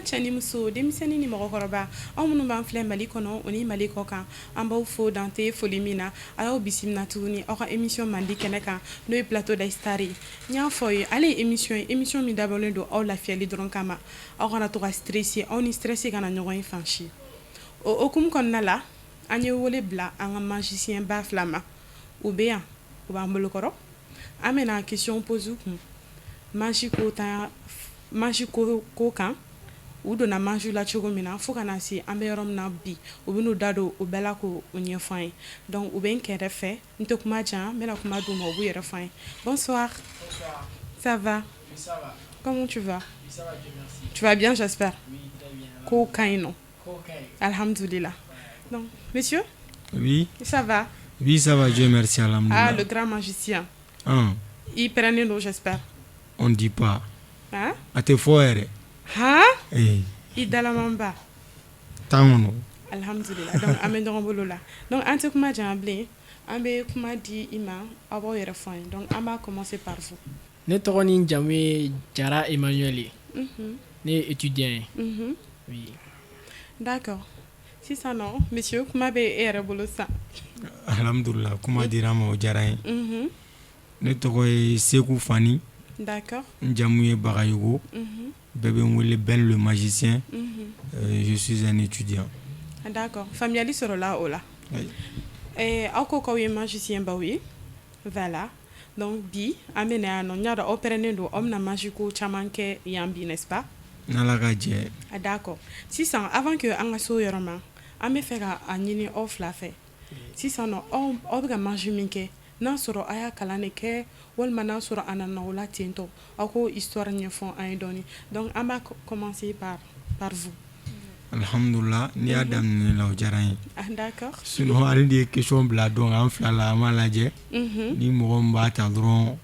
Cɛ ni muso, denmisɛnnin ni mɔgɔkɔrɔba, aw minnu b'an filɛ Mali kɔnɔ o ni Mali kɔ kan, an b'aw fo dante foli min na. A y'aw bisimila tuguni aw ka émission mandi kɛnɛ kan, n'o ye Plateau des Stars ye. N y'a fɔ aw ye, ale ye émission ye, émission min dabɔlen don aw lafiyali dɔrɔn kama. Aw kana to ka stressé, aw ni stress kana ɲɔgɔn ye fan si. O hokumu kɔnɔna la, an ye wele bila an ka magicien ba fila ma. U bɛ yan, u b'an bolokɔrɔ. An bɛna question poser kun magie ko ta, magie ko ko kan, u donna magie la cogo min na fo ka na se an bɛ yɔrɔ min na bi. U bɛ n'u da don o bɛɛ la k'o ɲɛfɔ an ye. Donc u bɛ n kɛrɛfɛ, n tɛ kuma jan, n bɛna kuma d'u ma, u b'u yɛrɛ fɔ an ye. Bonsoir. Bonsoir. Ça va? Oui, ça va. Comment tu vas? Oui, ça va, Dieu merci. Tu vas bien, j'espère? Oui, très bien. Ko ka ɲi nɔ? Ko ka ɲi. Alhamdulillah. Donc monsieur? Oui. Ça va? Oui, ça va, Dieu merci, alhamdulillah. Ah, le grand magicien. Ah. I pɛrɛnnen don, j'espère. On dit pas. Hein? A tɛ fɔ yɛrɛ. Han? Eh. I dalamanba. Tan kɔnɔ. Alhamdulillah. Donc an bɛ ɲɔgɔn bolo la. Donc an tɛ kuma janya bilen, an bɛ kuma di i ma, aw b'aw yɛrɛ fɔ an ye. Donc an b'a commencer par vous. Ne tɔgɔ ni n jamu ye Jara Emmanuel ye. Ne ye étudiant ye. Oui. D'accord. Sisan nɔ, monsieur, kuma bɛ e yɛrɛ bolo sisan. Alhamdulillah, kuma dira n ma, o diyara n ye. Ne tɔgɔ ye Seku Fani. N jamu ye Bagayogo. Bɛɛ bɛ n wele Ben le magicien. Je suis un étudiant. D'accord. Faamuyali sɔrɔla o la. Oui. Aw ko k'aw ye magicien baw ye. Voilà. Donc bi an bɛ na yan nɔ, n y'a dɔn aw pɛrɛnnen don, aw bɛna magie ko caman kɛ yan bi, n'est-ce pas? N'Ala ka jɛ. Ah, d'accord. Sisan, avant que an ka se o yɔrɔ ma, an bɛ fɛ ka a ɲini aw fila fɛ. Sisan nɔ, aw bɛ ka magie min kɛ, n'a sɔrɔ a y'a kalan de kɛ walima n'a sɔrɔ a nana aw la ten tɔ, aw k'o histoire ɲɛfɔ an ye dɔɔni. Donc an b'a commencer par vous. Alhamdulillah, n'i y'a daminɛ ne la, o diyara n ye. Ah, d'accord. Sinon ale de ye question bila, donc an fila la, an b'a lajɛ. Ni mɔgɔ min b'a ta dɔrɔn,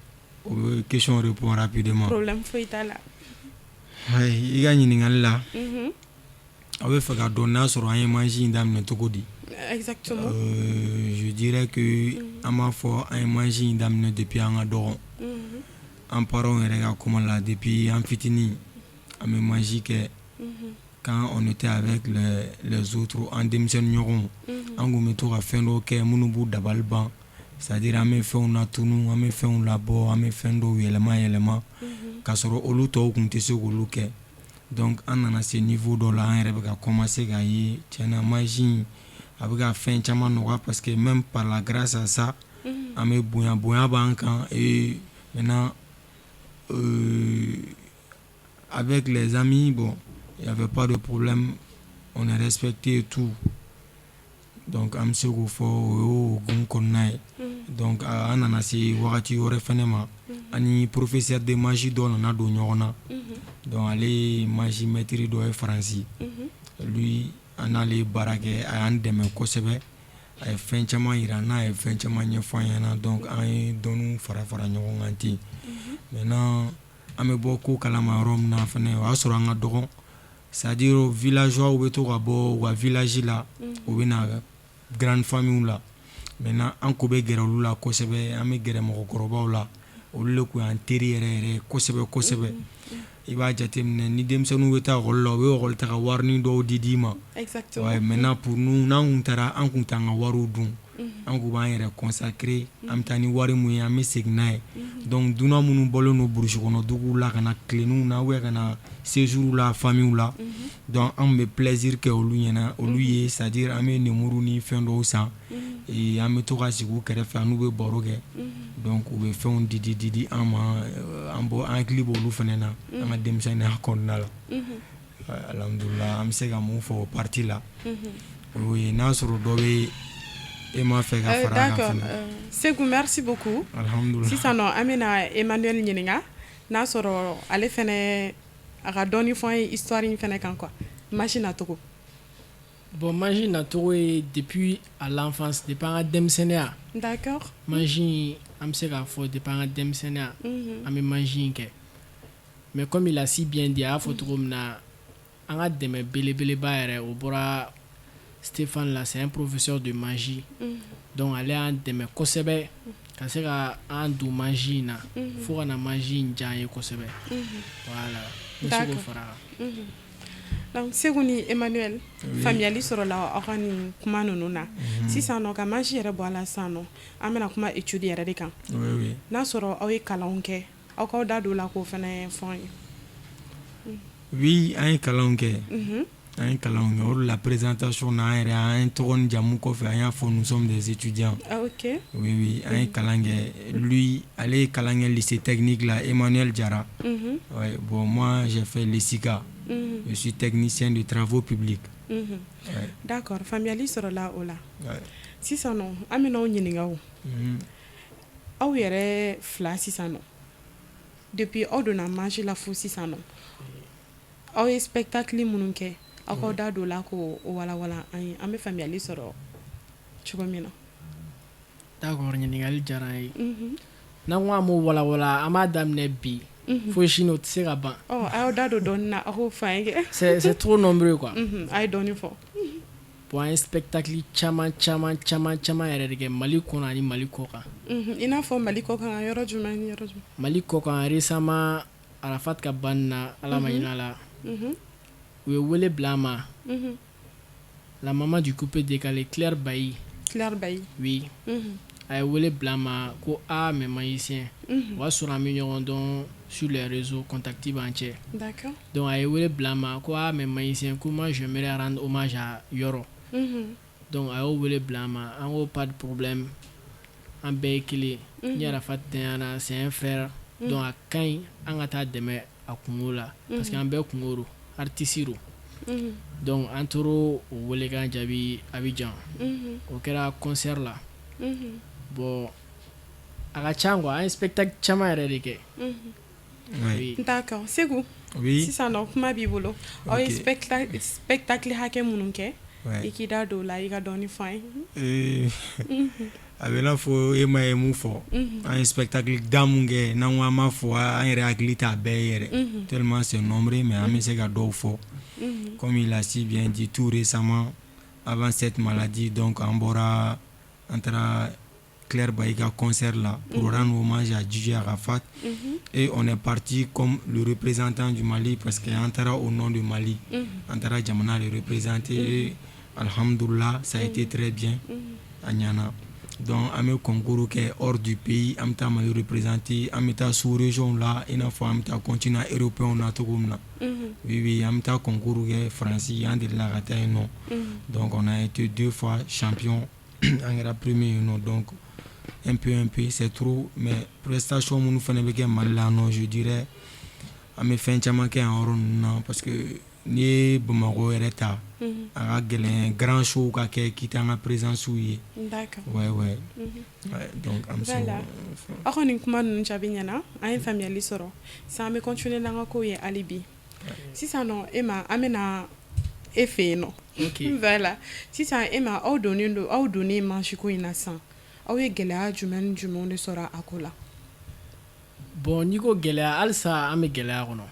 o bɛ question répond rapidement. Problème foyi t'a la. I ka ɲininkali la, aw bɛ fɛ ka dɔn n'a sɔrɔ an ye magie in daminɛ cogo di? Exactement. Je dirais que an b'a fɔ an ye magie in daminɛ depuis an ka dɔgɔ. An parents yɛrɛ ka kuma la, depuis an fitinin an bɛ magie kɛ. Quand on était avec les autres, an denmisɛnnin ɲɔgɔnw, an kun bɛ to ka fɛn dɔw kɛ minnu b'u dabali ban, c'est à dire an bɛ fɛnw latunu, an bɛ fɛnw labɔ, an bɛ fɛn dɔw yɛlɛma yɛlɛma, k'a sɔrɔ olu tɔw kun tɛ se k'olu kɛ. Donc an nana se niveau dɔ la, an yɛrɛ bɛ ka commencer k'a ye tiɲɛna, magie in a bɛ ka fɛn caman nɔgɔya, parce que même par la grâce à ça, an bɛ bonya, bonya b'an kan. Et maintenant, avec les amis, bon, il y avait pas de problème, on est respecté et tout. Donc an bɛ se k'o fɔ, o y'o hukumu kɔnɔna ye. Donc an nana se wagati wɛrɛ fɛnɛ ma, ani professeur de magie dɔ nana don ɲɔgɔn na. Donc ale ye magie maître dɔ ye Faransi. Lui, an n'ale ye baara kɛ, a y'an dɛmɛ kosɛbɛ, a ye fɛn caman yira an na, a ye fɛn caman ɲɛfɔ an ɲɛna. Donc an ye dɔnniw fara fara ɲɔgɔn kan ten. Maintenant an bɛ bɔ ko kalama yɔrɔ min na fɛnɛ, o y'a sɔrɔ an ka dɔgɔ, c'est à dire villageois bɛ to ka bɔ u ka village la, u bɛ na grande famille la. Maintenant an ko bɛ gɛrɛ olu la kosɛbɛ, an bɛ gɛrɛ mɔgɔkɔrɔbaw la, olu de kun y'an teri yɛrɛ yɛrɛ kosɛbɛ kosɛbɛ. I b'a jateminɛ, ni denmisɛnninw bɛ taa ekɔli la, u bɛ ekɔli taga warini dɔw di d'i ma. Exactement. Ouais, maintenant pour nous, n'an kun taara, an kun t'an ka wariw dun, an kun b'an yɛrɛ consacrer, an bɛ taa ni wari mun ye, an bɛ segin n'a ye. Donc dunan minnu bɔlen don brousse kɔnɔ duguw la ka na tilenniw na ou bien ka na séjour la famille la, donc an bɛ plaisir kɛ olu ɲɛna, olu ye, c'est à dire an bɛ nemuru ni fɛn dɔw san et an bɛ to ka sigi u kɛrɛfɛ, an n'u bɛ baro kɛ. Donc u bɛ fɛnw di di di di an ma, an bɔ an hakili b'olu fana na an ka denmisɛnninya kɔnɔna la. Alhamdulillah, an bɛ se ka mun fɔ o partie la, o y'o ye. N'a sɔrɔ dɔ bɛ e m'a fɛ ka fara a kan D'accord. fɛnɛ. Sekou, merci beaucoup. Alhamdulillah. Sisan nɔ, an bɛna Emmanuel ɲininka n'a sɔrɔ ale fɛnɛ a ka dɔɔni fɔ an ye histoire in fɛnɛ kan quoi, magie nacogo. Bon, magie nacogo ye depuis à l'enfance, depuis an ka denmisɛnninya. Magie in, an bɛ se k'a fɔ depuis an ka denmisɛnninya an bɛ magie in kɛ. Mais comme il a si bien dit, a y'a fɔ cogo min na, an ka dɛmɛ belebeleba yɛrɛ, o bɔra Stéphane la, c'est un professeur de magie. Donc ale y'an dɛmɛ kosɛbɛ ka se ka an don magie in na fo ka na magie in diya an ye kosɛbɛ. Voilà, n bɛ se k'o fara a kan. Donc Segu ni Emmanuel, faamuyali sɔrɔla aw ka nin kuma ninnu na. Sisan nɔ, ka magie yɛrɛ bɔ a la, sisan nɔ an bɛna kuma étude yɛrɛ de kan. N'a sɔrɔ aw ye kalanw kɛ, aw k'aw da don o la k'o fana fɔ an ye. Oui, an ye kalanw kɛ. An ye kalanw kɛ. O de la, présentation na, an yɛrɛ, an ye tɔgɔ ni jamu kɔfɛ, an y'a fɔ: nous sommes des étudiants. Ah, ok. Oui, an ye kalan kɛ. Lui, ale ye kalan kɛ lycée technique la, Emmanuel Jara. Ouais, bon, moi, j'ai fait l'ESICA. Je suis technicien de travaux publics. Ouais. D'accord, faamuyali sɔrɔla o la. Sisan nɔ, an bɛna aw ɲininka o. Aw yɛrɛ fila, sisan nɔ, depuis aw donna magie la fo sisan nɔ, aw ye spectacle minnu kɛ, aw k'aw da don o la k'o walawala an ye, an bɛ faamuyali sɔrɔ cogo min na. D'accord, ɲininkali diyara an ye. N'an ko an b'o walawala, an b'a daminɛ bi fo sini, o tɛ se ka ban. Ɔ, a y'aw da don dɔɔnin na, aw k'o fɔ an ye kɛ. C'est trop nombreux, quoi. A ye dɔɔnin fɔ. Bon, an ye spectacle caman caman caman caman yɛrɛ de kɛ Mali kɔnɔ ani Mali kɔ kan. I n'a fɔ Mali kɔ kan, yɔrɔ jumɛn ni yɔrɔ jumɛn? Mali kɔ kan, récemment, Arafat ka banni na, Ala ma hinɛ a la, u ye wele bila an ma. La maman du coupé décalé, Claire Bailly. Claire Bailly. Oui. A ye wele bila an ma ko aa, mais magicien, o y'a sɔrɔ an bɛ ɲɔgɔn dɔn sur les réseaux, contact b'an cɛ. Donc a ye wele bila an ma ko aa, mais magicien, ko moi, j'aimerais rendre hommage à Yɔrɔ. Donc a y'o wele bila an ma, an ko pas de problème, an bɛɛ ye kelen ni Arafat tɛɲana, c'est un frère, donc a ka ɲi an ka taa dɛmɛ a kungo la, parce que an bɛɛ kungo don, artiste don. Donc an tor'o o welekan jaabi Abidjan. O kɛra concert la. Bon, a ka ca quoi, an ye spectacle caman yɛrɛ de kɛ. Oui. D'accord, Segu. Oui. Sisan nɔ, kuma b'i bolo. Aw ye spectacle hakɛ minnu kɛ, i k'i da don o la, i ka dɔɔnin fɔ an ye. A bɛ i n'a fɔ e ma ye mun fɔ, an ye spectacle da mun kɛ, n'an ko an b'a fɔ, an yɛrɛ hakili t'a bɛɛ ye yɛrɛ, tellement c'est nombreux, mais an bɛ se ka dɔw fɔ. Comme il a si bien dit, tout récemment, avant cette maladie, donc an bɔra, an taara Claire Bailly ka concert là pour rendre hommage à DJ Arafat et on est parti comme le représentant du Mali, parce que an taara au nom du Mali, an taara jamana de représenter et alhamdoulilah, ça a été très bien, a ɲɛna. Donc an bɛ concours kɛ hors du pays, an bɛ taa Mali représenter, an bɛ taa sous région la, i n'a fɔ an bɛ taa continent européen na cogo min na. Oui, an bɛ taa concours kɛ Faransi, an delila ka taa yen nɔ. Donc on a été deux fois champion, an kɛra premier yen nɔ. Donc un peu un peu, c'est trop, mais prestation minnu fana bɛ kɛ Mali la nɔ, je dirais an bɛ fɛn caman kɛ yan yɔrɔ ninnu na, parce que n'i ye Bamakɔ yɛrɛ ta, a ka gɛlɛn grand show ka kɛ k'i t'an ka présence ye. Ouais, donc an bɛ se Voilà. k'o Aw ka nin kuma ninnu jaabi ɲɛna, an ye faamuyali sɔrɔ. Sisan an bɛ continuer n'an ka kow ye hali bi. Sisan nɔ, Ema, an bɛna e fɛ yen nɔ. Voilà, sisan Ema, aw donnen don, aw donnen magie ko in na sisan, aw ye gɛlɛya jumɛn ni jumɛnw de sɔrɔ a ko la? Bon, n'i ko gɛlɛya, halisa an bɛ gɛlɛya kɔnɔ,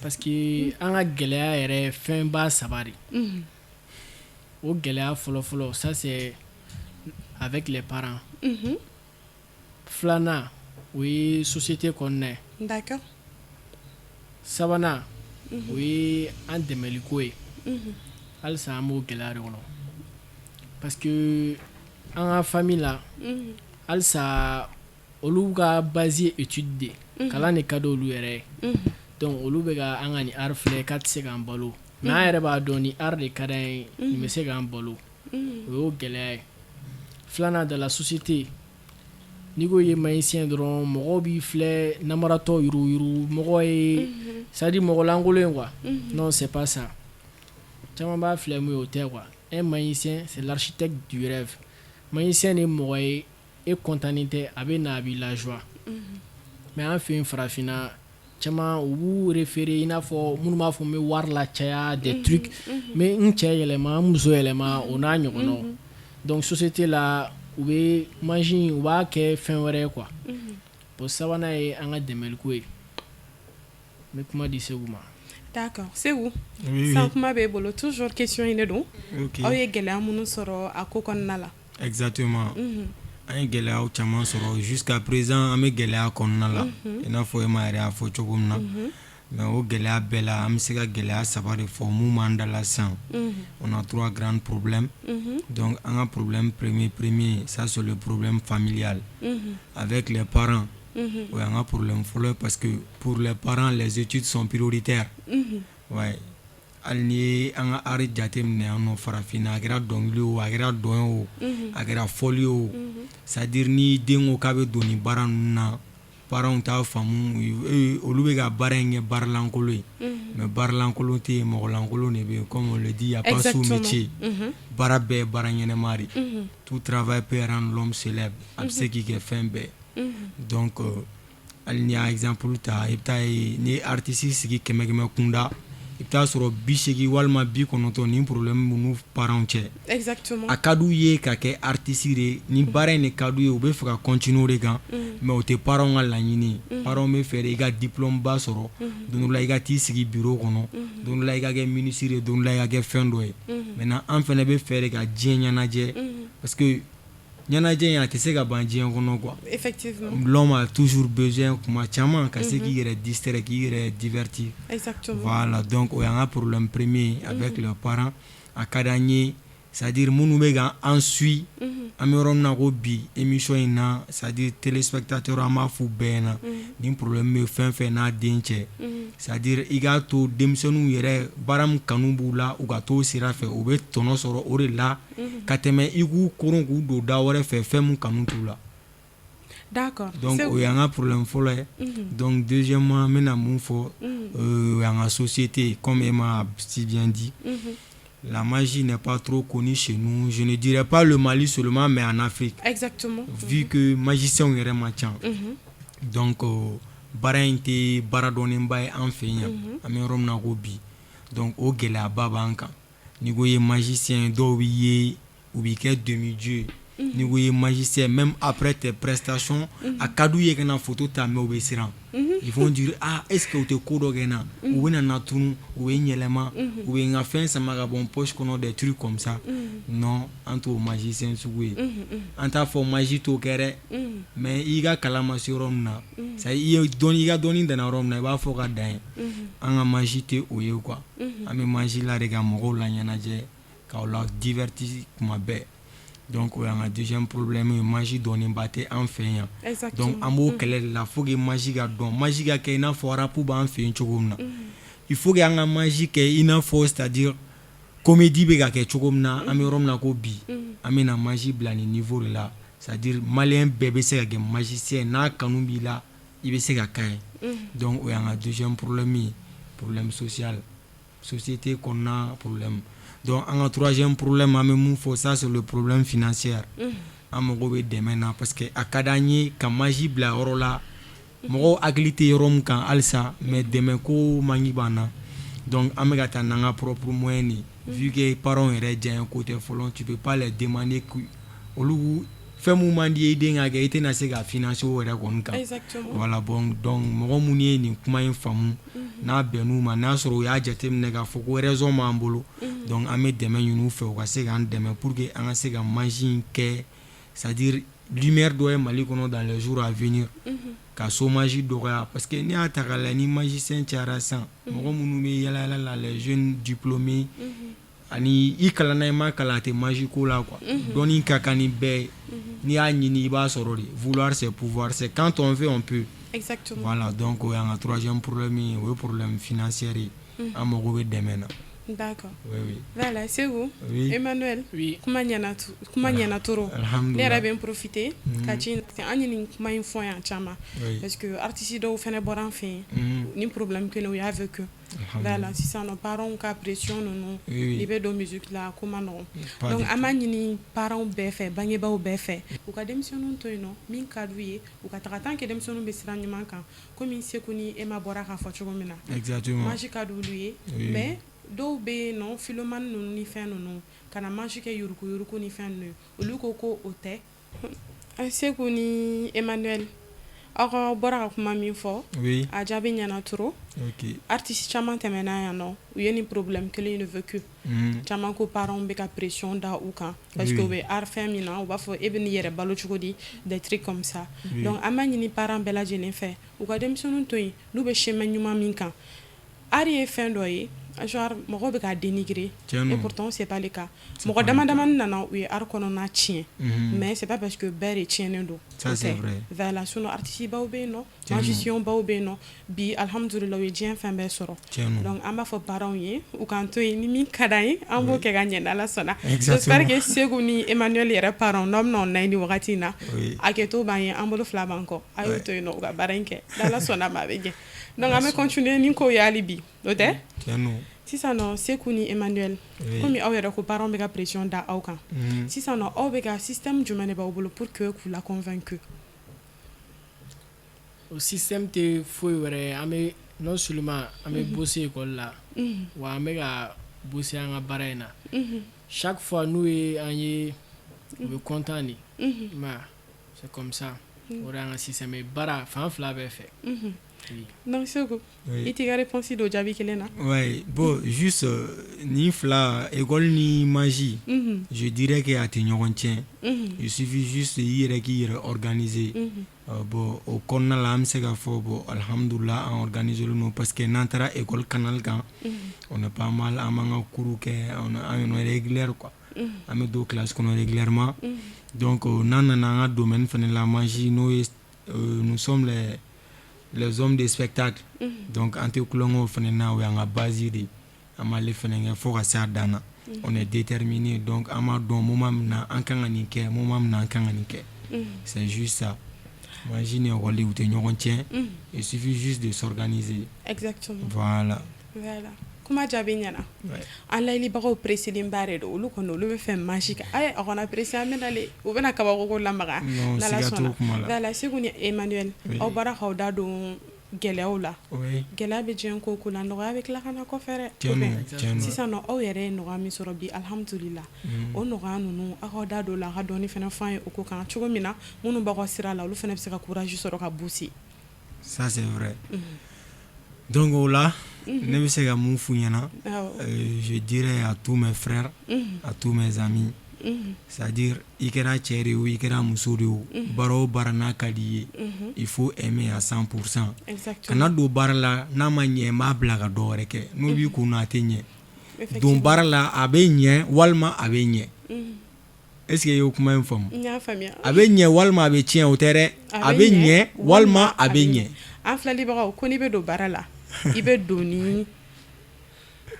parce que an ka gɛlɛya yɛrɛ ye fɛnba saba de. O gɛlɛya fɔlɔ-fɔlɔ, ça, c'est avec les parents. Filanan, o ye société kɔnɔna ye. Sabanan, o ye an dɛmɛliko ye. Halisa an b'o gɛlɛya de kɔnɔ, parce que an ka famille la, halisa olu ka base ye étude de ye, kalan de ka di olu yɛrɛ ye. Donc olu bɛ ka an ka nin art filɛ k'a tɛ se k'an balo, mais an yɛrɛ b'a dɔn ni art de ka d'an ye, nin bɛ se k'an balo. O y'o gɛlɛya ye. Filanan, dans la société, n'i ko i ye magicien dɔrɔn, mɔgɔw b'i filɛ namaratɔ, yuruguyurugu mɔgɔ ye, c'est à dire mɔgɔ lankolon ye, quoi. Non, c'est pas ça. Caman b'a filɛ mun ye, o tɛ, quoi. Un magicien, c'est l'architecte du rêve. Magicien de ye mɔgɔ ye, e content tɛ, a bɛ na, a b'i la joie. Mais an fɛ yen farafinna, caman u b'u référer i n'a fɔ minnu b'a fɔ n bɛ wari la caya, des trucs, n bɛ n cɛ yɛlɛma, n muso yɛlɛma, o n'a ɲɔgɔnnaw. Donc société la, u bɛ magie, u b'a kɛ fɛn wɛrɛ ye, quoi. Bon, sabanan ye an ka dɛmɛliko ye. N bɛ kuma di Segu ma. D'accord, Segu. Sisan kuma b'e bolo, toujours question in de don. Aw ye gɛlɛya minnu sɔrɔ a ko kɔnɔna la. Exactement, an ye gɛlɛyaw caman sɔrɔ. Jusqu'à présent, an bɛ gɛlɛya kɔnɔna la, i n'a fɔ e ma yɛrɛ y'a fɔ cogo min na. Mais o gɛlɛya bɛɛ la, an bɛ se ka gɛlɛya saba de fɔ mun b'an da la sisan. On a trois grands problèmes. Donc an ka problème premier premier, ça c'est le problème familial avec les parents. O y'an ka problème fɔlɔ ye, parce que pour les parents, les études sont prioritaires. Ouais, hali n'i ye an ka art jateminɛ yan nɔ farafinna, a kɛra dɔnkili o, a kɛra dɔn o, a kɛra fɔli o, c'est à dire ni den ko k'a bɛ don nin baara ninnu na, parents t'a faamu. Olu bɛ ka baara in kɛ baaralankolon ye, mais baaralankolon tɛ yen, mɔgɔlankolon de bɛ yen. Comme on le dit, y a pas sot métier. Baara bɛɛ ye baara ɲɛnɛma de. Tout travail peut rendre l'homme célèbre. A bɛ se k'i kɛ fɛn bɛɛ. Donc hali n'i y'a exemple ta, i bɛ taa ye n'i ye artiste sigi kɛmɛ kɛmɛ kunda, i bɛ taa sɔrɔ 80 walima 90, nin problème b'u n'u parents cɛ. A ka d'u ye ka kɛ artiste de ye, ni baara in de ka d'u ye, u bɛ fɛ ka continuer o de kan, mais o tɛ parents ka laɲini ye. Parents bɛ fɛ de i ka diplôme ba sɔrɔ don dɔ la, i ka t'i sigi bureau kɔnɔ don dɔ la, i ka kɛ ministre ye don dɔ la, i ka kɛ fɛn dɔ ye. Maintenant an fana bɛ fɛ de ka diɲɛ ɲɛnajɛ, parce que ɲɛnajɛ in, a tɛ se ka ban diɲɛ kɔnɔ quoi. L'homme a toujours besoin kuma caman ka se k'i yɛrɛ distraire, k'i yɛrɛ divertir. Voilà, donc o y'an ka problème premier avec les parents. A ka d'an ye, c'est à dire minnu bɛ ka an suit, an bɛ yɔrɔ min na ko bi émission in na, c'est à dire téléspectateur, an b'a f'u bɛɛ ɲɛna, nin problème bɛ fɛn fɛn n'a den cɛ, c'est à dire i k'a to denmisɛnninw yɛrɛ, baara min kanu b'u la, u ka t'o sira fɛ, u bɛ tɔnɔ sɔrɔ o de la ka tɛmɛ i k'u koron k'u don da wɛrɛ fɛ, fɛn min kanu t'u la. Donc o y'an ka problème fɔlɔ ye. Donc deuxièmement, n bɛna mun fɔ? O y'an ka société. Comme Emma a si bien dit, la magie n'est pas trop connue chez nous. Je ne dirais pas le Mali seulement, mais en Afrique. Vu que magiciens yɛrɛ man ca. Donc baara in tɛ baara dɔnnenba ye an fɛ yan, an bɛ yɔrɔ min na ko bi. Donc o gɛlɛyaba b'an kan. N'i ko i ye magicien, dɔw b'i ye, u b'i kɛ demi-dieu. N'i ko i ye magicien, même après tes prestations, a ka d'u ye ka na photo ta, mais u bɛ siran. Ils vont dire: ah, est ce que u tɛ ko dɔ kɛ n na? U bɛ na tunu, u bɛ n yɛlɛma, u bɛ n ka fɛn sama ka bɔ n poche kɔnɔ, des trucs comme ça. Non, an t'o magicien sugu ye. An t'a fɔ magie t'o kɛ dɛ, mais i ka kalan ma se yɔrɔ min na, c'est à dire i ye dɔnni, i ka dɔnni danna yɔrɔ min na, i b'a fɔ ka dan ye. An ka magie tɛ o ye quoi. An bɛ magie la de ka mɔgɔw la ɲɛnajɛ, k'aw la divertir kuma bɛɛ. Donc o y'an ka deuxième problème ye. Magie dɔnnenba tɛ an fɛ yan. Donc an b'o kɛlɛ de la, faut que magie ka dɔn, magie ka kɛ i n'a fɔ rap b'an fɛ yen cogo min na. Il faut que an ka magie kɛ i n'a fɔ, c'est à dire comédie bɛ ka kɛ cogo min na, an bɛ yɔrɔ min na ko bi. An bɛna magie bila nin niveau de la, c'est à dire malien bɛɛ bɛ se ka kɛ magicien, n'a kanu b'i la, i bɛ se ka k'a ye. Donc o y'an ka deuxième problème ye, problème social, société kɔnɔna problème. Donc an ka troisième problème, an bɛ mun fɔ? Ça c'est le problème financier. An mago bɛ dɛmɛ na, parce que a ka d'an ye ka magie bila yɔrɔ la, mɔgɔw hakili tɛ yɔrɔ min kan halisa, mais dɛmɛ ko manki b'an na. Donc an bɛ ka taa n'an ka propre moyen de ye, vu que parents yɛrɛ diya ko tɛ fɔlɔ, tu peux pas les demander olu fɛn mun man di ye i den ka kɛ, i tɛna se ka financer o yɛrɛ kɔni kan. Voilà, bon, donc mɔgɔ minnu ye nin kuma in faamu, n'a bɛnn'u ma, n'a sɔrɔ u y'a jateminɛ k'a fɔ ko raison b'an bolo, donc an bɛ dɛmɛ ɲini u fɛ, u ka se k'an dɛmɛ pour que an ka se ka magie in kɛ, c'est à dire lumière dɔ ye Mali kɔnɔ dans les jours à venir, ka chômage dɔgɔya. Parce que n'i y'a ta k'a lajɛ, ni magicien cayara sisan, mɔgɔ minnu bɛ yala yala la, les jeunes diplômés, ani i kalanna, i ma kalan, a tɛ magie ko la quoi. Dɔnni ka kan ni bɛɛ ye. N'i y'a ɲini, i b'a sɔrɔ de. Vouloir c'est pouvoir, c'est quand on veut, on peut. Voilà, donc o y'an ka troisième problème ye, o ye problème financier ye. An mago bɛ dɛmɛ na. D'accord. Oui. Voilà, Segu. Oui. Emmanuel. Oui. Kuma ɲɛna, kuma ɲɛna trop. Alhamdulillah. Ne yɛrɛ bɛ n profiter ka ci an ye nin kuma in fɔ yan caman. Oui. Parce que artiste dɔw fɛnɛ bɔra an fɛ yen. Ni problème kelen u y'a vécu. Alhamdulillah. Voilà, sisan nɔ parents ka pression ninnu. Oui. I bɛ don musique la, ko ma nɔgɔn. Pas Donc du an b'a ɲini parents bɛɛ fɛ, bangebaaw bɛɛ fɛ, u ka denmisɛnninw to yen nɔ, min ka d'u ye, u ka taga, tant que denmisɛnninw bɛ sira ɲuman kan, komi Seku ni Ema bɔra k'a fɔ cogo min na. Magie ka d'olu ye, mais dɔw bɛ yen nɔ, philomane ninnu ni fɛn ninnu, ka na magie kɛ yuruku yuruku ni fɛn ninnu ye, olu ko ko o tɛ. Seku ni Emmanuel, Aw ka bɔra ka kuma min fɔ, a jaabi ɲɛna trop. Artiste caman tɛmɛna yan nɔ, u ye nin problème kelen in de vécu. Caman ko parents bɛ ka pression da u kan parce que u bɛ art fɛn min na, u b'a fɔ e bɛ n'i yɛrɛ balo cogo di, des trucs comme ça. Donc an b'a ɲini parents bɛɛ lajɛlen fɛ, u ka denmisɛnninw to yen n'u bɛ chemin ɲuman min kan. Art ye fɛn dɔ ye, genre mɔgɔw bɛ k'a dénigrer et pourtant c'est pas le cas. Mɔgɔ dama damani nana, u ye art kɔnɔna tiɲɛ, mais c'est pas parce que bɛɛ de tiɲɛnen don. Ça, c'est vrai. Voilà, sinon artiste baw bɛ yen nɔ, magicien baw bɛ yen nɔ bi, alhamdulillah, u ye diɲɛ fɛn bɛɛ sɔrɔ. Donc an b'a fɔ parents ye, u k'an to yen, ni min ka d'an ye, an b'o kɛ ka ɲɛ, n'Ala sɔnna. J'espère que Seku ni Emmanuel yɛrɛ parents, n'aw bɛna o na nin wagati in na, hakɛto b'an ye, an bolo fila b'an kɔ, a y'o to yen nɔ, u ka baara in kɛ, n'Ala sɔnna ma, a bɛ ɲɛ. Donc an bɛ continuer ni kow ye hali bi, o tɛ? Sisan nɔ, Seku ni Emmanuel, komi aw yɛrɛ ko parents bɛ ka pression da aw kan, sisan nɔ aw bɛ ka système jumɛn de b'aw bolo pour que k'u la convaincre? O système tɛ foyi wɛrɛ ye, an bɛ non seulement an bɛ bosser école la, wa an bɛ ka bosser an ka baara in na. Chaque fois n'u ye an ye, u bɛ content de. I m'a ye, c'est comme ça, o de y'an ka système ye, baara fan fila bɛɛ fɛ. Donc Seku, i t'i ka réponse don jaabi kelen na. Ouais, bon, juste ni fila, école ni magie, je dirais que a tɛ ɲɔgɔn tiɲɛ. Il suffit juste i yɛrɛ k'i yɛrɛ organiser. Bon, o kɔnɔna la, an bɛ se k'a fɔ, bon, alhamdulillah, an organiser don parce que n'an taara école canal kan, on est pas mal, an b'an ka cours kɛ, on est régulière quoi. An bɛ don classe kɔnɔ régulièrement. Donc n'an nana an ka domaine fana la, magie, n'o ye nous sommes les hommes de spectacle. Donc an tɛ tulonkɛw fana na, o y'an ka base de ye. An b'ale fana kɛ fo ka se a dan na. On est déterminé, donc an b'a dɔn moment min na an kan ka nin kɛ, moment min na an kan ka nin kɛ. C'est juste ça. Magie ni école, u tɛ ɲɔgɔn tiɲɛ. Il suffit juste de s'organiser. Exactement. Voilà. Voilà. Kuma jaabi ɲɛna. An layɛlibagaw presselenba de don, olu kɔni, olu bɛ fɛ magie ka ayi, a kana pressé, an bɛ nalen, u bɛna kabako lamaga. Non, n'Ala siga t'o sɔnna. kuma la. Voilà, Seku ni Emmanuel, aw bɔra k'aw da don gɛlɛyaw la. Gɛlɛya bɛ diɲɛ ko o ko la, nɔgɔya bɛ tila ka na kɔfɛ dɛ. Tiɲɛ don, tiɲɛ don. Sisan nɔ, aw yɛrɛ ye nɔgɔya min sɔrɔ bi, alhamdulillah, o nɔgɔya ninnu, aw k'aw da don o la, a ka dɔɔni fana fɔ an ye o ko kan, cogo min na minnu b'aw ka sira la, olu fana bɛ se ka courage sɔrɔ ka booster. Ça, c'est vrai. Donc o la, ne bɛ se ka mun f'u ɲɛna, je dirais à tous mes frères, à tous mes amis, c'est-à-dire i kɛra cɛ de ye o, i kɛra muso de ye o, baara o baara n'a ka di i ye, il faut aimer à 100%. Kana don baara la n'a ma ɲɛ, n b'a bila ka dɔ wɛrɛ kɛ, n'o b'i kun na, a tɛ ɲɛ. Don baara la, a bɛ ɲɛ walima a bɛ ɲɛ. Est-ce que i y'o kuma in faamu? N y'a faamuya. A bɛ ɲɛ walima a bɛ tiɲɛ, o tɛ dɛ, a bɛ ɲɛ walima a bɛ ɲɛ. An filɛlibagaw, ko n'i bɛ don baara la, i bɛ don ni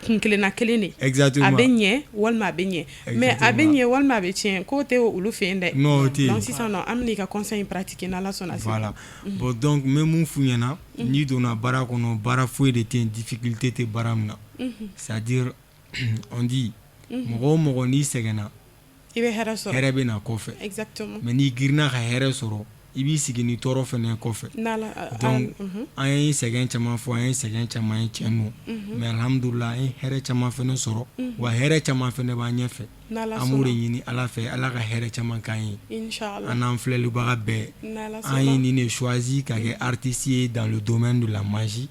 kun kelenna kelen de. Exactement. A bɛ ɲɛ walima a bɛ ɲɛ, mais a bɛ ɲɛ walima a bɛ tiɲɛ, k'o tɛ olu fɛ yen dɛ. Non, o tɛ yen. Donc sisan nɔ, an bɛna i ka conseil pratiquer, n'Ala sɔnna. Voilà. Bon, donc n bɛ mun f'u ɲɛna, n'i donna baara kɔnɔ, baara foyi de tɛ yen difficulté tɛ baara min na. C'est-à-dire, on dit, mɔgɔ o mɔgɔ n'i sɛgɛnna, i bɛ hɛrɛ sɔrɔ. Hɛrɛ bɛ na kɔfɛ. Mais n'i girinna ka hɛrɛ sɔrɔ, i b'i sigi ni tɔɔrɔ fɛnɛ kɔfɛ. N'Ala. Donc an ye sɛgɛn caman fɔ, an ye sɛgɛn caman ye, tiɲɛ don, mais alhamdulillah, an ye hɛrɛ caman fɛnɛ sɔrɔ, wa hɛrɛ caman fɛnɛ b'an ɲɛfɛ. N'Ala An b'o de sɔnna. ɲini Ala fɛ, Ala ka hɛrɛ caman k'an ye. Inchallah. An n'an filɛlibaga bɛɛ. N'Ala An ye sɔnna. nin de choisi ka kɛ artiste ye dans le domaine de la magie,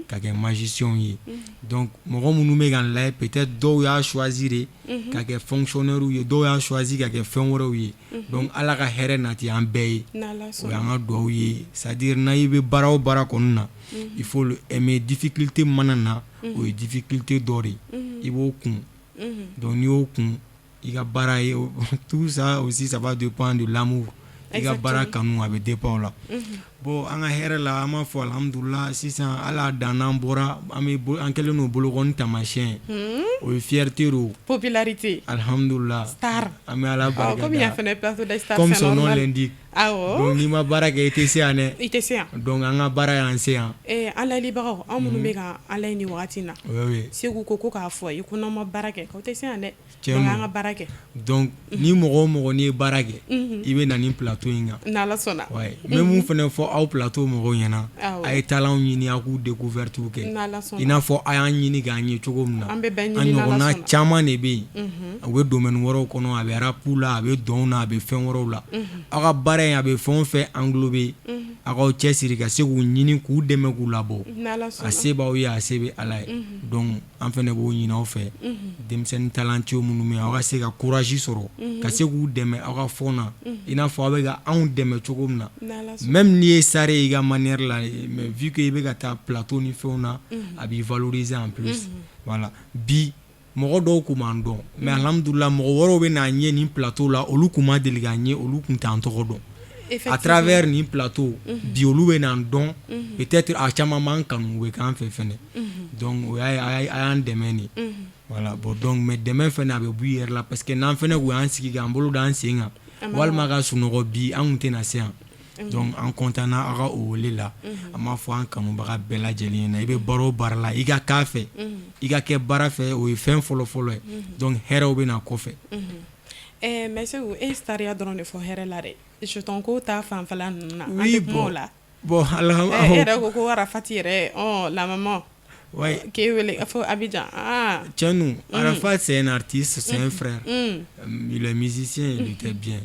ka kɛ magicien ye. Donc mɔgɔ minnu bɛ ka n layɛ, peut-être dɔw y'a choisi de ka kɛ fonctionnaire ye, dɔw y'a choisi ka kɛ fɛn wɛrɛw ye. Donc Ala ka hɛrɛ nati an bɛɛ ye. N'Ala O sɔnna. y'an ka duwawu ye. C'est-à-dire n'a i bɛ baara o baara kɔni na, il faut le aimer. Difficulté mana na, o ye difficulté dɔ de ye, i b'o kun. Donc n'i y'o kun, i ka baara ye, tout ça aussi, ça va dépendre de l'amour. I ka baara kanu, a bɛ dépend o la. Bon, an ka hɛrɛ la, an b'a fɔ alhamdulillah, sisan Ala dan n'an bɔra, an bɛ an kɛlen don bolokɔni taamasiyɛn ye, o ye fierté don. Popularité. Alhamdulillah. Star. An bɛ Ala barika. Comme il y a fɛnɛ plateau des stars. Comme son nom l'indique. Awɔ. Donc n'i ma baara kɛ, i tɛ se yan dɛ. I tɛ se yan. Donc an ka baara y'an se yan. An layɛlibagaw, an minnu bɛ ka an layɛ nin wagati in na. Oui. Seku ko k'a fɔ ye ko n'aw ma baara kɛ, k'aw tɛ se yan dɛ. Tiɲɛ Donc don. an ka baara kɛ. Donc ni mɔgɔ o mɔgɔ n'i ye baara kɛ, i bɛ na nin plateau in kan. N'Ala sɔnna. Ouais. N bɛ mun fɛnɛ fɔ aw plateau mɔgɔw ɲɛna, a ye talent ɲini, aw k'u découverte kɛ. N'Ala sɔnna. I n'a fɔ a y'an ɲini k'an ye cogo min na. An bɛ bɛɛ An ɲini n'Ala ɲɔgɔnna sɔnna. caman de bɛ yen. U bɛ domaine wɛrɛw kɔnɔ, a bɛ rap la, a bɛ dɔn na, a bɛ fɛn wɛrɛw la. Aw ka baara in, a bɛ fɛn o fɛn englober. Aw k'aw cɛsiri ka se k'u ɲini k'u dɛmɛ k'u labɔ. A se b'aw ye, a se bɛ Ala ye. Donc an fana b'o ɲini aw fɛ, denmisɛnnin talentueux minnu bɛ yen, aw ka se ka courage sɔrɔ ka se k'u dɛmɛ aw ka fond na, i n'a fɔ aw bɛ ka anw dɛmɛ cogo min na. Même n'i ye star ye i ka manière la, mais vu que i bɛ ka taa plateau ni fɛnw na, a b'i valoriser en plus. Voilà, bi mɔgɔ dɔw tun b'an dɔn, mais alhamdulillah, mɔgɔ wɛrɛw bɛ n'an ye nin plateau la, olu tun ma deli k'an ye, olu tun t'an tɔgɔ dɔn. À travers nin plateau, bi olu bɛ n'an dɔn, peut-être a caman b'an kanu, u bɛ k'an fɛ fɛnɛ. Donc o y'a ye, a y'an dɛmɛ nin. Voilà, bon, donc mais dɛmɛ fɛnɛ, a bɛ bɔ i yɛrɛ la, parce que n'an fɛnɛ kun y'an sigi k'an bolo d'an sen kan walima ka sunɔgɔ bi, an kun tɛna se yan. Donc an content na aw ka o wele la. An b'a fɔ an kanubaga bɛɛ lajɛlen ɲɛna, i bɛ baara o baara la, i ka k'a fɛ, i ka kɛ baara fɛ, o ye fɛn fɔlɔ fɔlɔ ye. Donc hɛrɛw bɛ na kɔfɛ. Mais Seku, e ye sariya dɔrɔn de fɔ hɛrɛ la dɛ, jeton ko ta fanfɛla ninnu na, an tɛ kuma o la. Bon. E yɛrɛ ko ko Arafat yɛrɛ, la maman. Ouais. K'e wele fo Abidjan. Ah. Tiens, Arafat, c'est un artiste, c'est un frère. Il est musicien, il était bien.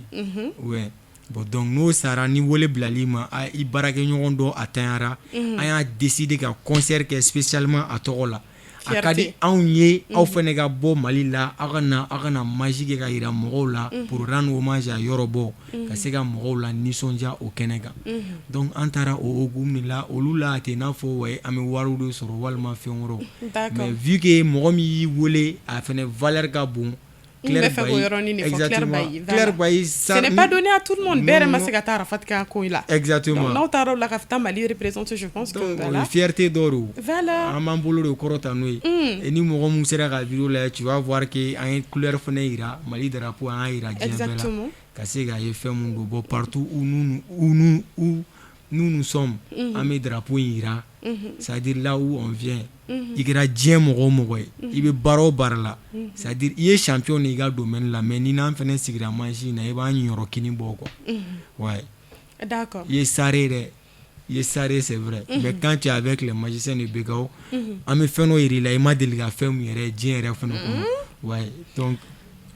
Ouais. Bon, donc n'o sara ni wele bilali ma, i baarakɛɲɔgɔn dɔ a tanyara, an y'a décidé ka concert kɛ spécialement a tɔgɔ la. A ka di anw ye, aw fana ka bɔ Mali la, aw ka na magie kɛ ka yira mɔgɔw la pour rendre hommage à Yɔrɔbɔ, ka se ka mɔgɔw la nisɔndiya o kɛnɛ kan. Donc an taara o hokumu de la olu la, a tɛ n'a fɔ ouais, an bɛ wariw de sɔrɔ walima fɛn wɛrɛw. Mais vu que mɔgɔ min y'i wele, a fana valeur ka bon. Claire Bailly, exactement. Claire Bailly, ça, ce n'est pas donné à tout le monde. Bɛɛ yɛrɛ ma se ka taa Arafat ka ko la. Exactement. N'aw taara o la ka taa Mali représenter, je pense que voilà. O ye fierté dɔ de. Voilà. An b'an bolo de kɔrɔta n'o ye. Et ni mɔgɔ min sera ka vidéo lajɛ, tu vas voir que an ye couleur fana yira, Mali drapeau, an y'a yira diɲɛ bɛɛ la. Ka se k'a ye fɛn mun don. Bon, partout où nous sommes, an bɛ drapeau in yira. C'est-à-dire là où on vient. I kɛra diɲɛ mɔgɔ o mɔgɔ ye, i bɛ baara o baara la, c'est-à-dire i ye champion de i ka domaine la, mais ni n'an fana sigira magie na, i b'an ɲɔrɔ kini bɔ quoi. Ouais. I ye star ye dɛ, i ye star ye, c'est vrai, mais quand tu es avec les magiciens de Bekao, an bɛ fɛn dɔ yir'i la, i ma deli ka fɛn min yɛrɛ ye diɲɛ yɛrɛ fana kɔnɔ. Ouais, donc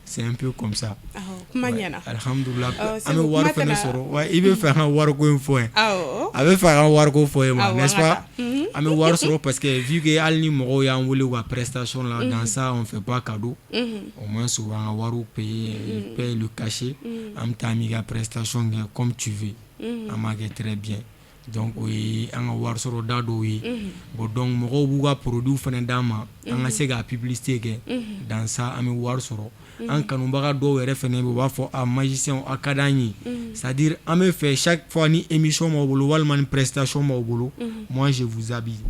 c'est un peu comme ça. Kuma ɲɛna. Alhamdulillah, an bɛ wari fana sɔrɔ. Ouais, i bɛ fɛ an ka wariko in fɔ ye. A bɛ fɛ an ka wariko fɔ ye ma, n'est-ce pas? An bɛ wari sɔrɔ parce que vu que hali ni mɔgɔw y'an wele u ka prestation la, dans ça on fait pas cadeau. Au moins u b'an ka wariw payer, ils payent le cachet. An bɛ taa an b'i ka prestation kɛ comme tu veux. An b'a kɛ très bien. Donc o ye an ka wari sɔrɔ da dɔw ye. Bon, donc mɔgɔw b'u ka produit fana d'an ma, an ka se ka publicité kɛ. Dans ça an bɛ wari sɔrɔ. An kanubaga dɔw yɛrɛ fana bɛ, u b'a fɔ a magicien a ka d'an ye, c'est à dire an bɛ fɛ chaque fois ni émission b'aw bolo walima ni prestation b'aw bolo, moi je vous habille,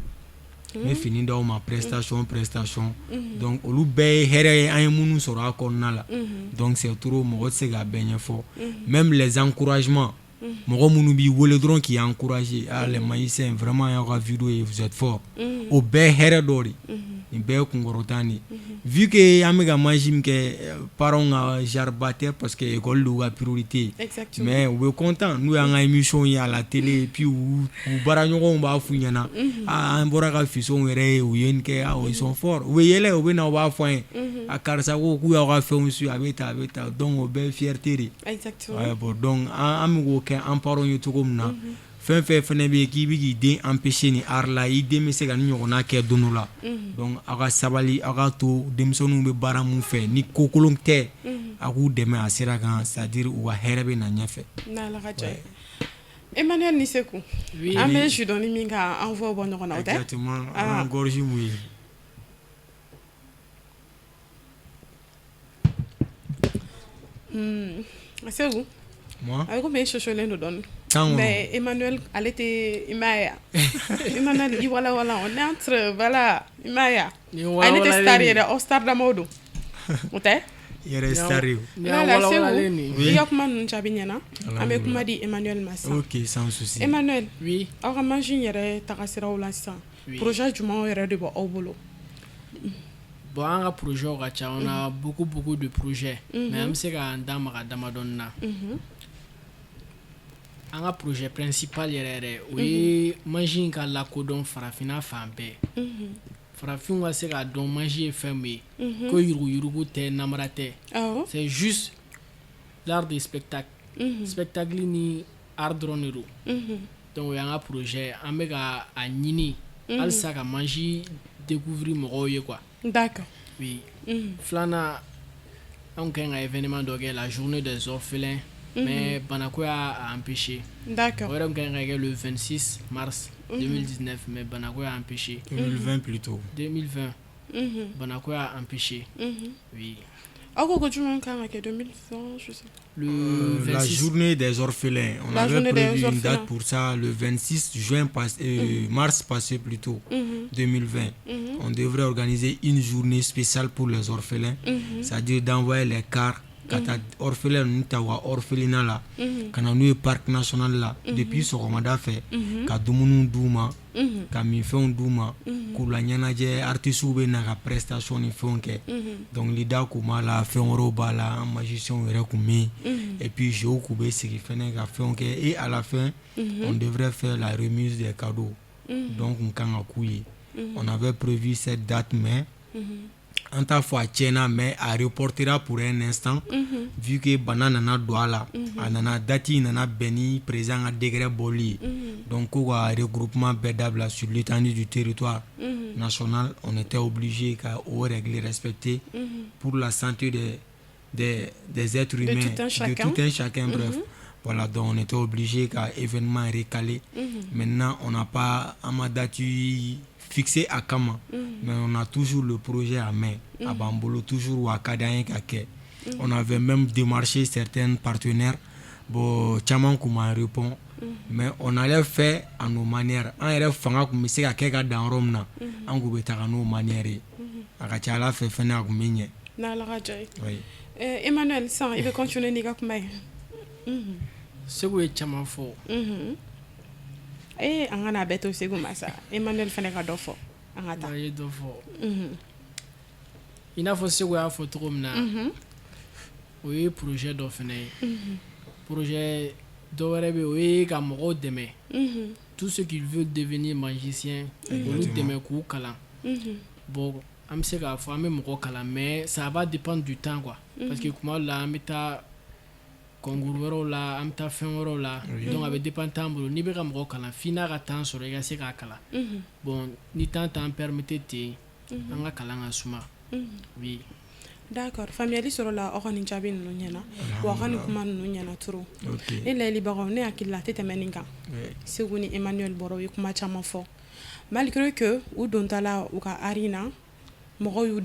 n bɛ fini d'aw ma prestation prestation. Donc olu bɛɛ ye hɛrɛ ye an ye minnu sɔrɔ a kɔnɔna la. Donc c'est trop, mɔgɔ tɛ se k'a bɛɛ ɲɛfɔ. Même les encouragements, mɔgɔ minnu b'i wele dɔrɔn k'i encourager, ah, les magiciens, vraiment y'aw ka vidéo ye, vous êtes fort, o bɛɛ ye hɛrɛ dɔ de. Nin bɛɛ ye kunkɔrɔta de ye. Vu que an bɛ ka magie min kɛ, parents ka genre ba tɛ, parce que école de y'u ka priorité ye, mais u bɛ content n'u y'an ka émission ye à la télé, et puis u baaraɲɔgɔnw b'a f'u ɲɛna, ah, an bɔra ka fisonw yɛrɛ ye, u ye nin kɛ, ah, ils sont forts. U bɛ yɛlɛ, u bɛ na, u b'a fɔ an ye, a karisa ko k'u y'aw ka fɛnw suit, a bɛ tan, a bɛ tan. Donc o bɛɛ ye fierté de ye. Ouais, bon, donc an bɛ k'o kɛ an parents ye cogo min na, fɛn fɛn fɛnɛ bɛ yen k'i bɛ k'i den empêcher nin art la, i den bɛ se ka nin ɲɔgɔnna kɛ don dɔ la. Donc aw ka sabali, aw ka to denmisɛnninw bɛ baara mun fɛ, ni ko kolon tɛ, a k'u dɛmɛ a sira kan, c'est à dire u ka hɛrɛ bɛ na ɲɛfɛ. N'Ala ka diya ye. Emmanuel ni Seku, an bɛ jus dɔɔni min kan, an fɔ bɔ ɲɔgɔn na, o tɛ? Exactement, an ka gorge mouillé. Seku. Moi? A bɛ komi e sosolen don dɔɔni. Kan kɔnɔ. Mais Emmanuel, ale tɛ, i m'a ye wa? Emmanuel, i wala wala, on est entre, voilà, i m'a ye wa? Ayi, ne tɛ star ye dɛ, aw star damaw don. O tɛ? I yɛrɛ ye star ye o. Voilà, Seku, i ka kuma ninnu jaabi ɲɛna. An bɛ kuma di Emmanuel ma sisan. Ok, sans souci. Emmanuel. Oui. Aw ka magie yɛrɛ tagasiraw la sisan. Projet jumɛnw yɛrɛ de bɛ aw bolo? Bon, an ka projet ka ca, on a beaucoup beaucoup de projets, mais an bɛ se k'an da maga damadɔni na. An ka projet principal yɛrɛ yɛrɛ, o ye magie in ka lakodɔn farafinna fan bɛɛ. Farafinw ka se k'a dɔn magie ye fɛn min ye, ko yuruguyurugu tɛ, namara tɛ. C'est juste l'art de spectacle. Spectacle ni art dɔrɔn de don. Donc o y'an ka projet, an bɛ ka a ɲini halisa ka magie découvrir mɔgɔw ye quoi. Oui. Filanan, anw kan ka événement dɔ kɛ, la journée des orphelins, mais banako y'a empêché. O yɛrɛ tun kan ka kɛ le 26 mars 2019, mais banako y'a empêché. 2020 plutôt. 2020. Banako y'a empêché. Oui. Aw ko jumɛn kan ka kɛ 2020, je sais pas. Le La 26. Journée des orphelins. On La avait journée des prévu une orphelins. Date pour ça le 26 juin passé, mars passé plutôt, 2020. On devrait organiser une journée spéciale pour les orphelins, c'est-à-dire d'envoyer les cars ka taa orphelins ninnu ta u ka orphelinat la ka na n'u ye parc national la depuis sɔgɔmada fɛ, ka dumuniw d'u ma, ka minfɛnw d'u ma, k'u la ɲɛnajɛ, artistes bɛ na ka prestation ni fɛnw kɛ, dɔnkilida kun b'a la, fɛn wɛrɛw b'a la, an magiciens yɛrɛ kun bɛ yen, et puis jeux kun bɛ sigi fɛnɛ ka fɛnw kɛ, et à la fin on devrait faire la remise des cadeaux. Donc n kan ka k'u ye. On avait prévu cette date, mais an t'a fɔ a tiɲɛna, mais a reportera pour un instant, vu que bana nana don a la, a nana date in nana bɛn ni président ka décret bɔli ye, donc ko ka regroupement bɛɛ dabila sur l'étendue du territoire national. On était obligé ka o règle respecter pour la santé des êtres De humains, tout un chacun. De tout un chacun, bref. Voilà, donc on était obligé ka événement recalé. Maintenant, on n'a pas an ma date fixée a kama, mais on a toujours le projet à main. A b'an bolo toujours, wa a ka d'an ye ka kɛ. On avait même démarché certains partenaires. Bon, caman kun m'an répond, mais on allait faire à nos manières. An yɛrɛ fanga kun bɛ se ka kɛ ka dan yɔrɔ min na, an kun bɛ taga n'o manière ye. A ka ca Ala fɛ fɛnɛ, a kun bɛ ɲɛ. N'Ala ka diya ye. Oui. Emmanuel, sisan i bɛ continuer n'i ka kuma ye. Segu ye caman fɔ. Ee, an ka n'a bɛɛ to Segu ma sa. Emmanuel fana ka dɔ fɔ. An ka taa. A ye dɔ fɔ. I n'a fɔ Segu y'a fɔ cogo min na, o ye projet dɔ fana ye. Projet dɔ wɛrɛ bɛ yen, o ye ka mɔgɔw dɛmɛ. Tous ceux qui veulent devenir magicien, olu dɛmɛ k'u kalan. Bon, an bɛ se k'a fɔ an bɛ mɔgɔ kalan, mais ça va dépendre du temps quoi. Parce que kuma dɔ la, an bɛ taa concours wɛrɛw la, an bɛ taa fɛn wɛrɛw la. Donc a bɛ dépend temps bolo. N'i bɛ ka mɔgɔ kalan, f'i n'a ka temps sɔrɔ i ka se k'a kalan. Bon, ni temps t'an permettre ten, an ka kalan ka suma. Oui. D'accord, faamuyali sɔrɔla aw ka nin jaabi ninnu ɲɛna, wa aw ka nin kuma ninnu ɲɛna trop. Ok. Ne layɛlibagaw, ne hakili la a tɛ tɛmɛ nin kan. Segu ni Emmanuel bɔra, u ye kuma caman fɔ, malgré que u dontala u ka art in na, mɔgɔw y'u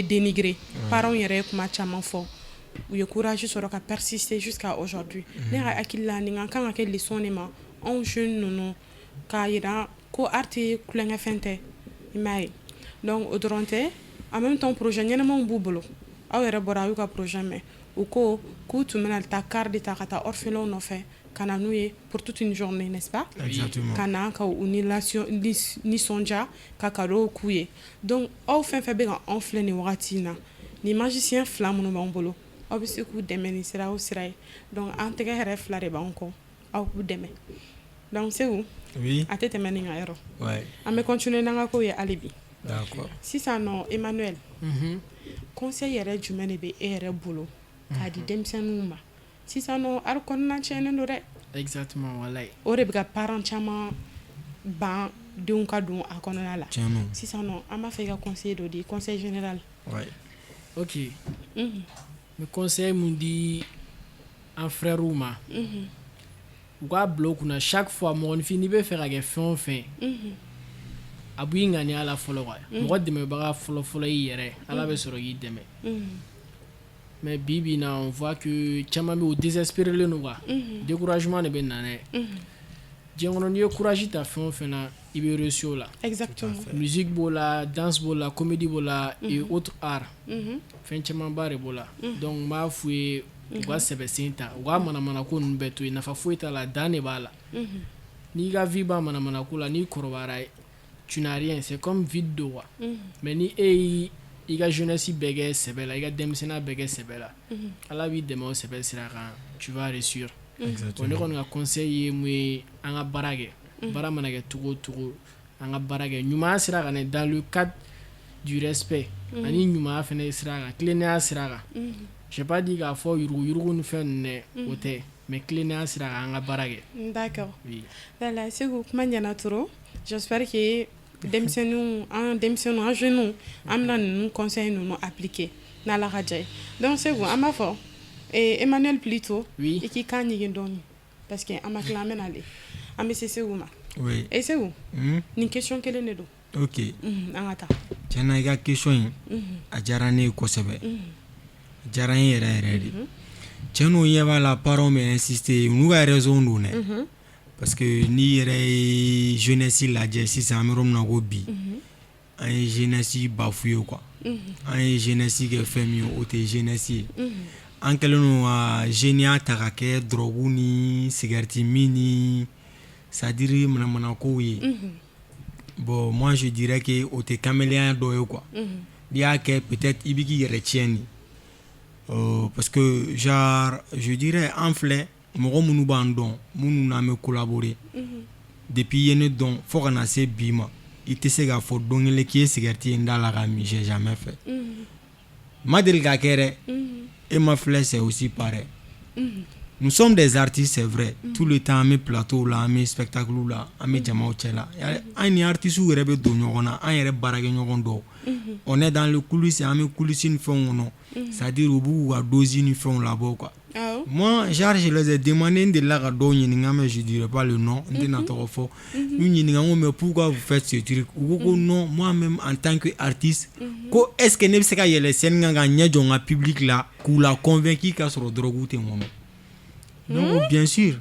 dénigrer, parents yɛrɛ ye kuma caman fɔ, u ye courage sɔrɔ ka persister jusqu'à aujourd'hui. Ne ka hakili la, nin ka kan ka kɛ leçon de ma anw jeunes ninnu, k'a yira ko art tɛ tulonkɛfɛn tɛ, i m'a ye. Donc o dɔrɔn tɛ, en même temps projet ɲɛnamaw b'u bolo. Aw yɛrɛ bɔra, a y'u ka projet mɛn, u ko k'u tun bɛna taa car de ta ka taa orphelins nɔfɛ ka na n'u ye pour toute une journée, n'est-ce pas? Exactement. Ka na ka u ni nisɔndiya, ka cadeau k'u ye. Donc aw fɛn fɛn bɛ ka anw filɛ nin wagati in na, nin magicien fila minnu b'anw bolo, aw bɛ se k'u dɛmɛ ni sira o sira ye. Donc an tɛgɛ yɛrɛ fila de b'anw kɔ, aw k'u dɛmɛ. Donc Segu, Oui. a tɛ tɛmɛ nin kan yɔrɔ. An bɛ continuer n'an ka kow ye hali bi. D'accord. Sisan nɔ, Emmanuel, conseil yɛrɛ jumɛn de bɛ e yɛrɛ bolo k'a di denmisɛnninw ma sisan nɔ? Art kɔnɔna tiɲɛnen don dɛ. Exactement, walayi. O de bɛ ka parents caman ban denw ka don a kɔnɔna la. Tiɲɛ don. Sisan nɔ, an b'a fɛ i ka conseil dɔ di, conseil général. Ok. N bɛ conseil mun di an frères ma, u k'a bila u kunna, chaque fois mɔgɔninfin, n'i bɛ fɛ ka kɛ fɛn o fɛn, a b'i ŋaniya la fɔlɔ quoi. Mɔgɔ dɛmɛbaga fɔlɔ fɔlɔ y'i yɛrɛ, Ala bɛ sɔrɔ k'i dɛmɛ. Mais bi bi in na, on voit que caman bɛ yen, u désespéré don quoi. Découragement de bɛ na n'a ye. Diɲɛ kɔnɔ, n'i ye courage ta fɛn o fɛn na, i bɛ réussir o la. Musique b'o la, danse b'o la, comédie b'o la et autres arts. Fɛn camanba de b'o la. Donc n b'a f'u ye, u ka sɛbɛ sen ta, u ka manamana ko ninnu bɛɛ to yen, nafa foyi t'a la, dan de b'a la. N'i ka vie ban manamana ko la, n'i kɔrɔbayara, tu n'as rien, c'est comme vide don quoi. Mais ni e y'i i ka jeunesse bɛɛ kɛ sɛbɛ la, i ka denmisɛnninya bɛɛ kɛ sɛbɛ la, Ala b'i dɛmɛ o sɛbɛ sira kan, tu vas réussir. Bon, ne kɔni ka conseil ye mun ye? An ka baara kɛ. Baara mana kɛ cogo o cogo, an ka baara kɛ ɲumanya sira kan dɛ, dans le cadre du respect ani ɲumanya fɛnɛ sira kan, tilennenya sira kan. J'ai pas dit k'a fɔ yuruguyurugu ni fɛn ninnu dɛ, o tɛ. Mais Mais tilennenya sira kan, an ka baara kɛ. D'accord. Oui. Voilà, Segu, kuma ɲɛna trop. J'espère que denmisɛnninw, an denmisɛnninw, an jeunes, an bɛna ninnu conseil ninnu appliquer n'Ala ka diya ye. Donc Segu, an b'a fɔ Emmanuel plutôt. Oui. I k'i kan ɲigin dɔɔni parce que an ma tila, an bɛ nalen, an bɛ se Segu ma. Oui. E Segu, nin question kelen de don. Ok. An ka taa. Tiɲɛna, i ka question in, a diyara ne ye kosɛbɛ, a diyara n ye yɛrɛ yɛrɛ de. Tiɲɛ n'o ɲɛ b'a la, parents bɛ insister, u n'u ka raison don dɛ, parce que n'i yɛrɛ ye jeunesse lajɛ sisan, an bɛ yɔrɔ min na ko bi, an ye jeunesse bafoué quoi. An ye jeunesse kɛ fɛn min ye, o tɛ jeunesse ye. An kɛlen don ka jeunes ta ka kɛ drogue ni cigarette min ni, c'est à dire, manamanakow ye. Bon, moi je dirais que o tɛ kamelenya dɔ ye quoi. N'i y'a kɛ, peut-être i bɛ k'i yɛrɛ tiɲɛ de, parce que genre, je dirais, an filɛ, mɔgɔ minnu b'an dɔn, minnu n'an bɛ collaborer depuis i ye ne dɔn fo ka na se bi ma, i tɛ se k'a fɔ don kelen k'i ye cigarette ye n da la ka min. J'ai jamais fait, ma deli k'a kɛ dɛ. E ma filɛ, c'est aussi pareil. Nous sommes des artistes, c'est vrai. Tout le temps an bɛ plateau la, an bɛ spectacle la, an bɛ jamaw cɛ la. An ni artistes yɛrɛ bɛ don ɲɔgɔn na, an yɛrɛ baarakɛ ɲɔgɔn dɔw. On est dans le coulisses, an bɛ coulisses ni fɛnw kɔnɔ, c'est à dire u b'u ka dose ni fɛnw labɔ quoi. Moi, genre, je les ai demandé, n delila ka dɔw ɲininka, mais je dirais pas le nom, n tɛna tɔgɔ fɔ. N y'u ɲininka n ko: mais pourquoi vous faites ce truc? U ko ko non, moi même en tant que artiste, ko est ce que ne bɛ se ka yɛlɛ scène kan ka ɲɛ jɔ n ka public la k'u la convaincre k'a sɔrɔ drogue tɛ n kɔnɔ? Ne ko bien sûr.